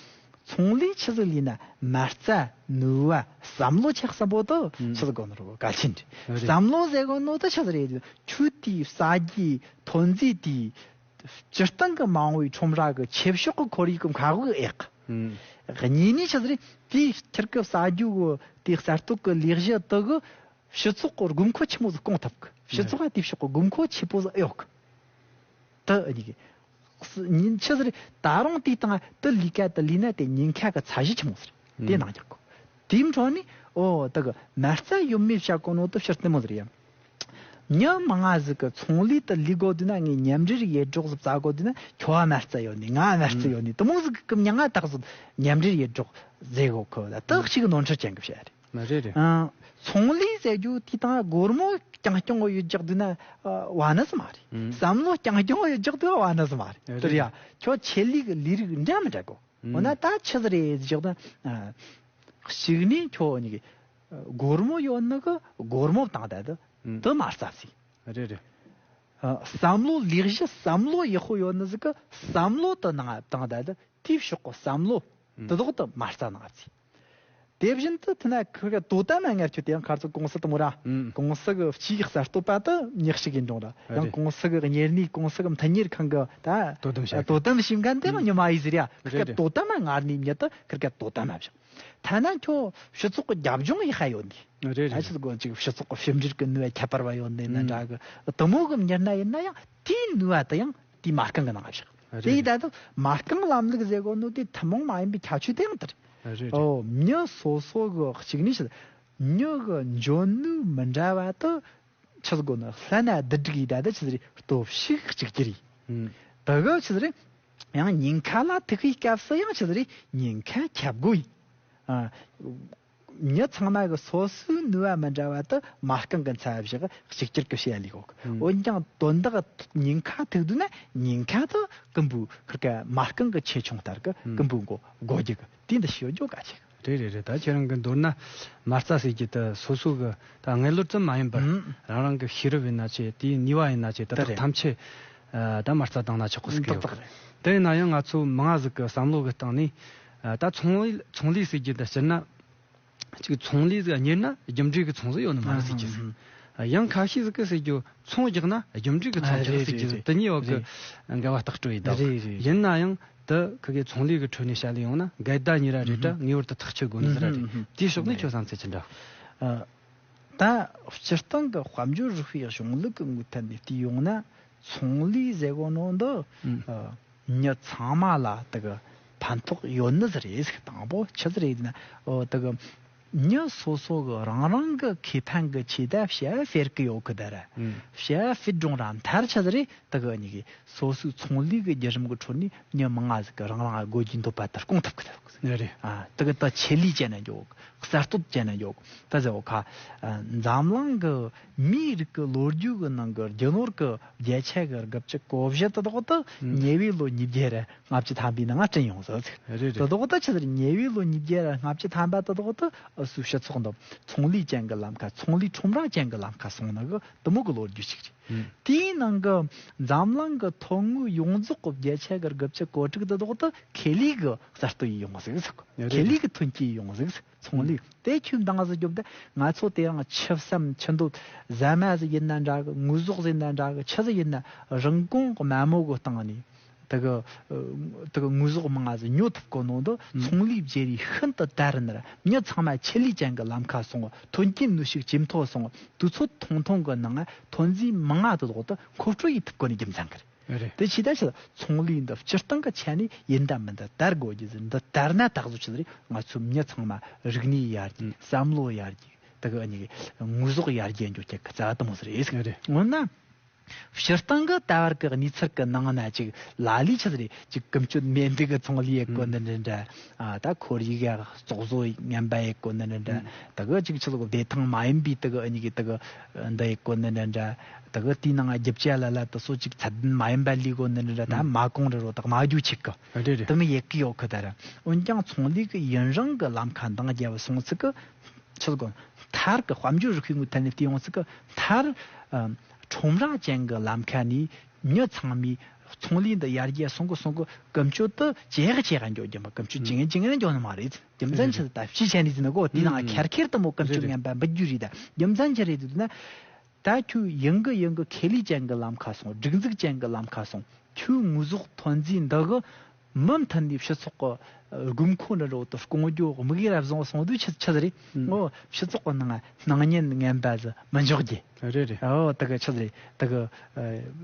ཚོང་ལས་ཆི་ཟིག་ལས་ན་མ་རྩ་ནུས་པ་བསམ་བློ་ཆགས་བསམ་པོ་དེ་ཨུམ། ཆི་ཟིག་དགོས་ནོ་ར་གལ་ཆེན་རེད། ཨ། རེད། བསམ་བློ་ཟེར་གོ་ནོ་ད་ཆི་ཟིག་རེད་ཟེར་ན་ཁྱོད་དེའི་ཟ་རྒྱུའི་ཐོན་རྫས་དེའི་སྤྱིར་བཏང་གི་མ་འོངས་པའི་ཁྲོམ་ར་གི་ཆེ་ཤོས་གི་ཁོར་ཡུག་གི་མཁའ་དབུགས་ཨེ་གི། ཨུམ། གཉིས་ནས་ཆི་ཟིག་རེད། དེའི་ཁིར་ཀི་ཟ་རྒྱུ་གི་དེའི་གསར་གཏོད་གི་ལས་གཞི་དེ་གི་སྤྱི་ཚོགས་ཀྱི་དགོས་མཁོ་ཆེན་མོ་ཟིག་སྐོང་ཐུབ་གི། སྤྱི་ཚོགས་ལ་དེའི་ཕྱོགས་ཀྱི་དགོས་མཁོ་ཆེ་པོ་ཟིག་ཡོད་གི། དེ་ཨ་ནི་གི་ཉིན་ཆི་ཟིག་རེད། ད་རུང་དེའི་སྟེང་དེ་ལས་ཀ་དེ་ལས་ན་དེ་ཉེན་ཁ་གི་ཚད་གཞི་ཆེན་མོ་ཟིག་རེད། དེ་ནང་རྒྱག་གོ། དེའི་འཕྲོ་ནས་ཨོ་དེ་གི་མ་རྩ་ཡོད་མེད་བཤད་གོ་ནོ་དེ་ཕྱིར་བལྟས་མོ་ཟིག་རེད་ཡ། མྱི་མང་ང་ཟིག་གི་ཚོང་ལས་དེ་ལས་དགོས་དུས་ན་ངས་མཉམ་འབྲེལ་ཡེད་རོགས་ཟིག་བཙལ་དགོས་དུས་ན་ཁྱོད་མ་རྩ་ཡོད་ནི་ང་མ་རྩ་ཡོད་ནི་དེ་མོ་ཟིག་གི་མྱི་ང་བཏགས་ཟིག་མཉམ་འབྲེལ་ཡེད་རོགས་ཟེར་གོ་གི། ད་ཞིག་ནོར་འཁྲུལ་ཅན་གི་བཤད་རེད། མ་རེད་རེད། ཨ། ཚོང་ལས་ཟེར་རྒྱུ་དེ་དང་སྒོར་མོ་རྐྱང་རྐྱང་གི་ཡོད་རྒྱག་དུས་ན་ཨ། བ་ན་ཟི་མ་རེད། ཨུམ། བསམ་བློ་རྐྱང་རྐྱང་གི་ཡོད་རྒྱག་དུས་བ་ན་ཟི་མ་རེད། རེད། དེ་རེད་ཡ། ཁྱོད་ཆེད་ལས་གི་ལས་རིགས་འདྲ་མི་འདྲ་གོ། ཨུམ། འོ་ན་ད་ཆི་ཟིག་རེད་ཟེར་ན། ཨ། གཅིག་ནས་ཁྱོད་གཉིས་ཀྱི་སྒོར་མོ་ཡོད་ནི་གི་སྒོར་མོ་བཏང་ད་དུ་ཨུམ། དུ་མ་རྩ་ཟིག་རེད་རེད། ཨ། བསམ་བློ་ལས་གཞི་བསམ་བློ་ཡག་པོ་ཡོད་ནི་ཟིག་གི་བསམ་བློ་དུ་ནང་བཏང་ད་དུ། དེའི་ཕྱོགས་གི་བསམ་བློ་ཨུམ། དེ་དག་ཏུ་མ་རྩ་ནང་བརྩིས། དེ་བཞིན་དུ་ཐ་ན་ཁིར་ཀ་དོ་དམ་ང་ཁྱོད་དེ་ཡང་ཁར་ཚོ་ཀུང་སི་དུ་མོ་ར། ཨུམ། ཀུང་སི་གི་སྤྱིའི་གསར་གཏོད་པ་དུ་ཉག་ཞིག་ཡིན་འགྲོ་ར། ཨ་ཡང་རེད། ཀུང་སི་གི་གཉེར་ནི་ཀུང་སི་གི་མཐུན་གཉེར་ཁང་གི་ད་དོ་དམ་བྱ་དོ་དམ་བྱེད་མཁན་དེ་ཡང་ཉི་མ་ཡི་ཟེར་ཡ། ཁིར་ཀ་རེད་རེད། དོ་དམ་ང་ནི་མྱི་དུ་ཁིར་ཀ་དོ་དམ་བྱ། ཐ་ན་ཁྱོད་སྤྱི་ཚོགས་ཀྱི་རྒྱབ་ལྗོངས་ཡི་ཧ་ཡོད་ནི། རེད་རེད། ད་ཆི་ཟིག་གོ་ཅིག་སྤྱི་ཚོགས་ཀྱི་ཕྱི་འབྲེལ་གྱི་ནུས་པ་ཁྱད་པར་བ་ཡོད་ནི་ན་ཨུམ། འདྲ་གི་དུ་མོ་གི་མྱུར་ན་ཡིན་ན་ཡང་དེའི་ནུས་པ་དུ་ཡང་དེའི་མ་རྐང་གི་ནང་བཞག་རེད། དེ་ཡི་ད་དུ་མ་རྐང་ལམ་ལུགས་ཟེར་གོ་ནོ་དེ་ཐུན་མོང་མ་ཡིན་པའི་ཁྱད་ཆོས་དེ་ཡང་དེ་རེད། རེད་རེད། ཨོ་མྱི་སོ་སོ་གི་གཅིག་ནི་ཆི་མྱི་གི་འཇོན་ནུས་མི་འདྲ་བ་དུ་ཆི་ཟིག་གོ་ནི་ལྷན་ན་བསྡུ་སྒྲིག་ཡི་ད་དུ་ཆི་ཟིག་རེད། སྟོབས་ཤུགས་གཅིག་གྱུར་ཡིན། ཨུམ། དུ་གི་ཆི་ཟིག་རེད། ཡང་ཉེན་ཁ་ལ་ཐུག་པའི་སྐབས་སུ་ཡང་ཆི་ཟིག་རེད། ཉེན་ཁ་ཁྱབ་དགོས་ཡིན། ཨ། མྱི་ཚང་མ་གི་སོ་སོའི་ནུས་པ་མི་འདྲ་བ་དུ་མ་རྐང་གི་མཚམས་བཞག་གཅིག་གྱུར་གི་བྱེད་ཡ་ལས་གོ་གི། ཨུམ། འོན་ཀྱང་དོན་དག་ཉེན་ཁ་ཐུག་དུས་ན་ཉེན་ཁ་དུ་ཀུན་པོའི་ཁིར་ཀ་མ་རྐང་གི་ཆེ་ཆུང་ལྟར་གི་ཨུམ། ཀུན་པོའི་མགོ་སྒོ་རྒྱུ་གི་དེ་འདི་ཤོད་རྒྱུ་གལ་ཆེ་གི། རེད་རེད་རེད། ད་ཁྱེད་རང་གི་མདོར་ན་མ་རྩ་ཟེར་རྒྱུ་དུ་སོ་སོ་གི་ད་ངན་ལོར་ཙམ་མ་ཡིན་པར་ཨུམ། རང་རང་གི་ཤེས་རབ་ཡིན་ན་ཆེ། དེའི་ནུས་པ་ཡིན་ན་ཆེ། དེ་དག་ཐམས་ཅད་ད་མ་རྩ་བཏང་ན་ཆོག་གི་ཟེར་གི་ཡོད། ཏག་ཏག་རེད། དེ་ཡིན་ན་ཡང་ང་ཚོ་མང་ང་ཟིག་གི་བསམ་བློ་གི་སྟེང་ནས་ད་ཚོང་ལས་ཚོང་ལས་ཟེར་རྒྱུ་དུ་སྤྱིར་ན། ཅིག་ཚོང་ལས་ཟིག་གཉེར་ན་རྒྱུ་འབྲས་ཀྱི་ཚོང་ཟིག་ཡོད་ནི་མ་རེད་ཟེར་གྱི་ཟིག་ཡང་ཁ་ཤས་ཟིག་གིས་ཟེར་རྒྱུ་ཚོང་རྒྱག་ན་རྒྱུ་འབྲས་ཀྱི་ཚོང་རྒྱག་ཟེར་གྱི་ཟིག་དེ་གཉིས་བར་གི་འགལ་བ་ཏག་སྤྲོད་ཡིན་ད། ཡིན་ན་ཡང་དེ་ཁི་གེ་ཚོང་ལས་ཀྱི་ཁྲོད་ནས་བཤད་ལས་ཡོང་ན་འགལ་ཟླ་གཉིས་ར་རེད་དྲ་ངེས་པར་དུ་ཐག་གཅོད་དགོས་ནི་ཟིག་ར་རེད། དེའི་ཕྱོགས་ནས་ཁྱོད་བསམ་ཚུལ་ཅི་འདྲ། ད་སྤྱིར་བཏང་གི་དཔལ་འབྱོར་རིག་པའི་གཞུང་ལུགས་ཀྱི་ངོས་ཐད་ནས་བལྟས་ཡོང་ན་ཚོང་ལས་ཟེར་གོ་ནོ་འདི་མི་ཚང་མ་ལ་དེ་གི་ཕན་ཐོགས་ཡོད་ནི་ཟིག་རེད་ཟེར། དང་པོ་ཆི་ཟིག་རེད་ཟེར་ན་འོ་དེ་གི་མི་སོ་སོ་གི་རང་རང་གི་ཁེ་ཕན་གི་ཆེད་དུ་ཕྱི་ཕེར་གི་ཡོད་གི་ད་ར། ཕྱི་ཕེར་འགྲོ་ར་མཐར་ཆི་ཟིག་རེད། དེ་གི་གཉིས་ཀྱི་སོ་སོའི་ཚོང་ལས་ཀྱི་བརྒྱུད་རིམ་གྱི་ཁྲོད་ནས་མྱི་མང་ང་ཟིག་གི་རང་རང་དགོས་རྒྱུའི་འདོད་པ་དེ་སྐོང་ཐུབ་ཀྱི་ཟེར་གི་ཟེར། ཨ་དེ་གི་ད་ཆེད་ལས་བྱས་ན་འགྱོ་གསར་གཏོད་བྱས་ན་འགྱོ་ད་ཟེར་བ་ཁ། འཛམ་གླིང་གི་མིའི་རིགས་ཀྱི་ལོ་རྒྱུས་ཀྱི་ནང་གི་རྒྱུ་ནོར་གྱི་བརྒྱ་ཆ་གི་དགུ་བཅུ་གོ་བཞི་དེ་དག་ད་ཉེ་བའི་ལོ་ཉིས་བརྒྱ་ར་ལྔ་བཅུ་ཐམ་པའི་ནང་ང་བྲིས་ཡོང་ཟིག་ཟེར། དེ་དག་ད་ཆི་ཟེར་ཉེ་བའི་ལོ་ཉིས་བརྒྱ་ར་ལྔ་བཅུ་ཐམ་པ་དེ་དག་ད་ཨུ་སུའི་སྤྱི་ཚོགས་འདི་ཚོང་ལས་ཅན་གྱི་ལམ་ཁ་ཚོང་ལས་ཁྲོམ་ར་ཅན་གྱི་ལམ་ཁ་སོང་ནི་གི་དེ་མོ་གི་ལོ་རྒྱུས་ཤིག་རེད། དེའི་ནང་གི་འཛམ་གླིང་གི་ཐོན་དངོས་ཡོངས་རྫོགས་གི་བརྒྱ་ཆ་གི་དགུ་བཅུ་གོ་དྲུག་དེ་དག་ད་ཁེ་ལས་གི་གསར་གཏོད་ཡིན་ཡོང་ཟིག་ཟེར་གི། ཁེ་ལས་གི་ཐོན་སྐྱེད་ཡིན་ཡོང་ཟིག་ཟེར། ཚོང་ལས་དེ་ཁྱོད་འདང་ཟིག་རྒྱོབ་ད་ང་ཚོ་དེ་རིང་ཆུ་བསམ་ཆུ་འདོད་ཟ་མ་ཟིག་ཡིན་ན་འདྲ་གི་དངོས་ཟོག་ཟིག་ཡིན་ན་འདྲ་གི་ཆི་ཟིག་ཡིན་ན་རིན་གོང་གི་དམའ་མོ་གི་སྟེང་ནས། དེ་གི་དེ་གི་དངོས་ཟོག་མང་ང་ཟིག་ཉོ་ཐུབ་གོ་ནོ་འདི་ཚོང་ལས་བརྗེ་རེས་ཤིན་ཏུ་དར་ནི་ར། མྱི་ཚང་མ་ཆེད་ལས་ཅན་གི་ལམ་ཁ་སོང་། ཐོན་སྐྱེད་ནུས་ཤུགས་ཇེ་མཐོ་སོང་། དུས་ཚོད་ཐུང་ཐུང་གི་ནང་ཐོན་རྫས་མང་ང་དེ་དག་ཏུ་མཁོ་སྤྲོད་ཡེད་ཐུབ་གོ་ནི་རྒྱུ་མཚན་གི་རེད། དེ་ཕྱི་ད་ཕྱི་ཚོང་ལས་འདི་སྤྱིར་བཏང་གི་ཆ་ནས་ཡིན་ད་མིན་ད་དར་དགོས་རྒྱུ་ཟིག་འདི་དར་ན་ད་གཟོད་ཆི་ཟིག་རེད། ང་ཚོ་མྱི་ཚང་མ་རིག་གནས་ཡར་རྒྱས། བསམ་བློ་ཡར་རྒྱས། དེ་གི་ཨ་ནི་དངོས་ཟོག་ཡར་རྒྱས་འགྱོ་རྒྱུ་གི་རྩ་བ་དེ་མོ་ཟིག་རེད། འོ་ན། སྤྱིར་བཏང་གི་ད་བར་གི་གནས་ཚུལ་གི་ནང་ན་ཅིག་ལ་ལས་ཆི་ཟིག་རེད། ཅིག་ཀུན་སྤྱོད་མེད་འདི་གི་ཚོང་ལས་ཡེད་གོ་ནི་འདྲ་འདྲ། ཨ་ད་ཁོར་ཡུག་ག་བཙོག་བཟོ་ངན་པ་ཡེད་གོ་ནི་འདྲ་འདྲ། ད་གི་ཅིག་ཆི་ཟིག་བདེ་ཐང་མ་ཡིན་པའི་ད་གི་ཨ་ནི་གི་ད་གི་འདི་ཡེད་གོ་ནི་འདྲ་འདྲ། ད་གི་དེའི་ནང་རྒྱུ་ཆ་ལ་ལ་ད་སོ་ཅིག་ཚད་ལྡན་མ་ཡིན་པ་ལས་གོ་ནི་འདྲ་འདྲ། ད་མ་གོང་རེ་རོ་ད་མ་རྒྱུ་ཆིག་གི་རེད་རེད། དེ་མི་ཡེད་གི་ཡོད་གི་ད་ར། འོན་ཀྱང་ཚོང་ལས་གི་ཡུན་རིང་གི་ལམ་ཁ་འདང་རྒྱབ་སོང་ཚིག་གི་ཆི་ཟིག་གོ། མཐར་གི་དཔལ་འབྱོར་རིག་པའི་ངོས་ཐད་ནས་བལྟས་ཡོང་ཚིག་གི་མཐར་ཨ་ཁྲོམ་ར་ཅན་གི་ལམ་ཁ་ནས་མྱི་ཚང་མས་ཚོང་ལས་འདི་ཡར་རྒྱས་སོང་གི་སོང་གི་ཀུན་སྤྱོད་དུ་ཇེ་ཡག་ཇེ་ཡག་འགྱོ་རྒྱུ་མ། ཀུན་སྤྱོད་ཇེ་ངན་ཇེ་ངན་འགྱོ་ནི་མ་རེད། རྒྱུ་མཚན་ཆི་ཟིག་ད་ཕྱི་ཆ་ནས་ཟིན་ན་གོ་དེའི་ནང་ཁེར་ཁེར་དུ་མོ་ཀུན་སྤྱོད་ངན་པ་འབུད་རྒྱུ་རེད། ད་རྒྱུ་མཚན་ཆི་རེད་ཟེར་ན། ད་ཁྱོད་ཡང་གི་ཡང་གི་ཁེ་ལས་ཅན་གི་ལམ་ཁ་སོང་། སྒྲིག་འཛུགས་ཅན་གི་ལམ་ཁ་སོང་། ཁྱོད་དངོས་ཟོག་ཐོན་རྫས་འདི་གི་མུ་མཐུད་ནས་སྤྱི་ཚོགས་ཀྱི་དགོས་མཁོ་འདྲ་འདྲ་བོ་དེ་སྐོང་རྒྱུ་དམིགས་ཡུལ་ར་བཟུང་སོང་དུས་ཆི་ཆི་ཟིག་རེད། ཨོ་སྤྱི་ཚོགས་ཀྱི་ནང་སྣང་བརྙན་ངན་པ་ཟིག་མི་འཇོག་རྒྱུ། རེད་རེད། ཨོ་དེ་གི་ཆི་ཟིག་རེད། དེ་གི་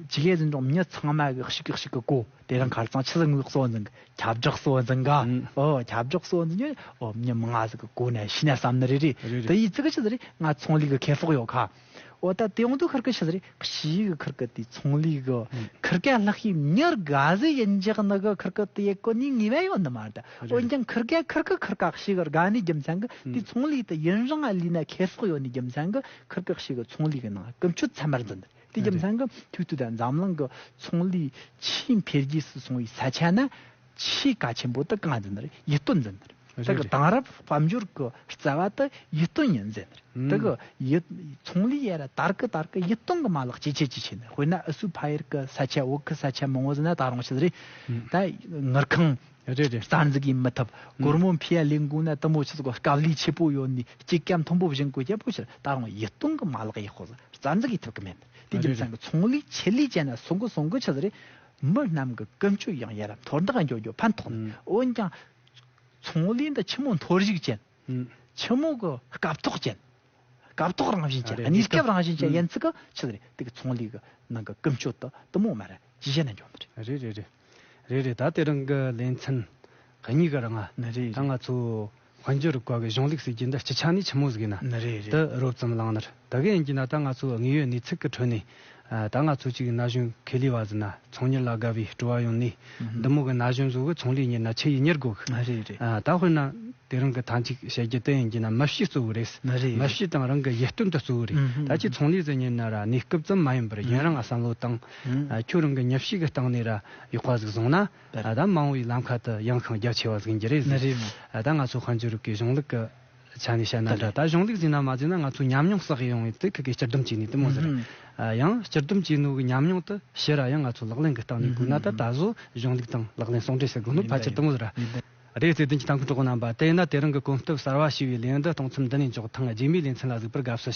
ཇི་གེ་ཟིན་འགྲོ་མྱི་ཚང་མ་གི་གཤིག་གི་གཤིག་གི་གོ། དེ་རིང་ཁར་ཚང་ཆི་ཟིག་ངོས་གཙོ་འཛིན་གི་ཁྱབ་བསྒྲགས་གཙོ་འཛིན་ག་ཨོ་ཁྱབ་བསྒྲགས་གཙོ་འཛིན་ཉོ། ཨོ་མྱི་མང་ང་ཟིག་གི་གོ་ནས་ཤི་ན་བསམ་ནི་རེད་རེད། རེད་རེད། དེ་ཡི་ཚིག་གི་ཆི་ཟིག་རེད། ང་ཚོང་ལས་གི་ཁེ་སྤོགས་ཡོད་ཁ། འོ་ད་དེ་ཡོང་དུས་ཁིར་ཀི་ཆི་ཟིག་རེད། གཤིས་ཀྱི་ཁིར་ཀི་དེ་ཚོང་ལས་གི་ཁིར་ཀ་ལྷག་ཤེས་མྱི་དགའ་ཟིག་ཡིན་འཇག་ནི་གི་ཁིར་ཀི་དེ་ཡེད་གོ་ནི་ངེས་པ་ཡོད་ནི་མ་རེད། འོན་ཀྱང་ཁིར་ཀ་ཁིར་ཀི་ཁིར་ཀ་གཤིས་ཀྱི་དགའ་ནི་རྒྱུ་མཚན་གི་དེ་ཚོང་ལས་དེ་ཡུན་རིང་ང་ལས་ན་ཁེ་སྤོགས་ཡོད་ནི་རྒྱུ་མཚན་གི་ཁིར་ཀི་གཤིས་ཀྱི་ཚོང་ལས་གི་ནང་ཀུན་སྤྱོད་ཚད་མར་འཛིན་ནི་རེད། དེ་རྒྱུ་མཚན་གི་ཐུག་ཐུག་ད་འཛམ་གླིང་གི་ཚོང་ལས་ཆེས་འཕེལ་རྒྱས་སུ་སོང་བའི་ས་ཆ་ན་ཆེས་གལ་ཆེན་པོ་དེ་གང་འཛིན་ནི་རེད། ཡིད་རྟོན་འཛིན་ནི་རེད། དེ་གི་དེང་རབས་དཔལ་འབྱོར་གྱི་རྩ་བ་དེ་ཡིད་རྟོན་ཡིན་ཟེར་ནི་རེད། དེ་གི་ཡིད་ཚོང་ལས་ཡ་ར་དར་གི་དར་གི་ཡིད་རྟོན་གི་མ་ལག་ཇེ་ཆེ་ཇེ་ཆེ་ནི་རེད། དཔེར་ན་ཨུ་སུ་ཕ་ཡར་གི་ས་ཆ་བོད་གི་ས་ཆ་མང་བོ་ཟེར་ན་ད་རུང་ཆི་ཟིག་རེད། ད་དངུལ་ཁང་རེད་རེད། རྩ་འཛུགས་ཡེད་མི་ཐུབ། སྒོར་མོ་ཕི་ཡ་ལེན་དགོས་ན་དེ་མོ་ཆི་ཟིག་དཀའ་ལས་ཆེ་པོ་ཡོད་ནི་སྐྱེད་ཀ་མཐོན་པོ་བཞེངས་དགོས་རྒྱུ་པོ་ཆི་རེད། ད་རུང་ཡིད་རྟོན་གི་མ་ལག་ཡག་པོ་ཟིག་རྩ་འཛུགས་ཡེད་ཐུབ་གི་མེད། དེ་རྒྱུ་མཚན་གི་ཚོང་ལས་ཆེད་ལས་ཅན་ན་སོང་གི་སོང་གི་ཆི་ཟིག་རེད། མི་རྣམས་ཀྱི་ཀུན་སྤྱོད་ཡང་ཡར་མཐོར་འདེགས་འགྱོ་རྒྱུ་ཕན་ཐོགས་ནི། འོན་ཀྱང་ཚོང་ལས་འདི་ཆི་མོ་མཐོ་རིག་ཅན། ཆི་མོ་གི་སྐབས་ཐོག་ཅན། སྐབས་ཐོག་རང་བཞིན་ཅན། རེད། གནས་སྐབས་རང་བཞིན་ཅན་ཡིན་ཚིག་གི་ཆི་ཟིག་རེད། དེ་གི་ཚོང་ལས་གི་ནང་གི་ཀུན་སྤྱོད་དུ་དུ་མོ་མ་ར་ཇི་བཞིན་ན་འཇོག་མི་རེད། རེད་རེད་རེད། རེད་རེད། ད་དེ་རིང་གི་ལེ་ཚན་གཉིས་ཀ་རང་ང་ནི་རེད། ད་ང་ཚོ་དཔལ་འབྱོར་རིག་པ་གི་གཞུང་ལུགས་ཟེར་རྒྱུ་འདི་སྤྱི་ཆ་ནས་ཆི་མོ་ཟིག་ཡིན་ན་ནི་རེད་རེད། དུ་རོབ་ཙམ་བླངས་ནར་ད་གི་ཡིན་གྱི་ན། ད་ང་ཚོ་དངོས་ཡོད་གནས་ཚུལ་གི་ཁྲོད་ནས་ད་ང་ཚོ་གཅིག་ན་གཞོན་ཁེ་ལས་བ་ཟིན་ན་ཚོང་གཉེར་ལ་དགའ་བའི་སྤྲོ་བ་ཡོང་ནས་འདི་མོ་གི་ན་གཞོན་བཟོ་གི་ཚོང་ལས་གཉེར་ན་ཆི་ཡིན་གཉེར་དགོས་གི། ནི་རེད་རེད། ད་དཔེར་ན་དེ་རིང་གི་ཐང་ཅིག་བཤད་རྒྱུ་དེ་ཡིན་གྱི་ན་མི་གཤིས་གཙོ་བོ་རེད། ནི་རེད། མི་གཤིས་དང་རང་གི་ཡིད་རྟོན་དུ་གཙོ་བོ་རེད། ད་ཅི་ཚོང་ལས་ཟེར་ཉན་ན་ར་གནས་སྐབས་ཙམ་མ་ཡིན་པར་ཡུན་རིང་བསམ་བློ་བཏང་། ཁྱོད་རང་གི་མི་གཤིས་ཀྱི་སྟེང་ནས་ར་ཡག་པ་ཟིག་བཟུང་ན་ད་མ་འོངས་པའི་ལམ་ཁ་དུ་ཡང་ཤིང་རྒྱ་ཆེ་བ་ཟིག་ཡིན་གྱི་རེད་ཟེར། ད་ང་ཚོ་དཔལ་འབྱོར་རིག་པའི་གཞུང་ལུགས་ཀྱི་ཆ་ནས་བཤད་ན་འདྲ། ད་གཞུང་ལུགས་ཟིན་ན་མ་ཟིན་ན་ང་ཚོ་ཉམས་མྱོང་བསགས་ཡོང་བའི་དེ་ཁི་གི་སྤྱི་སྡོམ་བྱས་ནས་དེ་མོ་ཟེར། ཡང་སྤྱི་སྡོམ་བྱས་ནོ་གི་ཉམས་མྱོང་དུ་ཕྱིར་ར་ཡང་ང་ཚོ་ལག་ལེན་གི་སྟེང་ནས་དགོས་ན་ད་ད་གཟོད་གཞུང་ལུགས་དང་ལག་ལེན་ཟུང་འབྲེལ་ཟེར་དགོས་ནོ་ཕལ་ཆེར་དེ་མོ་ཟེར། རེད། བརྩེ་ལྡན་གྱི་ལྟ་མཁན་གྲོགས་པོ་རྣམ་པ། དེས་ན་དེ་རིང་གི་གོམ་སྟབས་གསར་བ་ཞེས་པའི་ལེའུ་འདི་གཏོང་མཚམས་འདི་ནས་འཇོག་ཐེངས་རྗེས་མའི་ལེ་ཚན་ལ་གཟིགས་པར་དགའ་བསུ་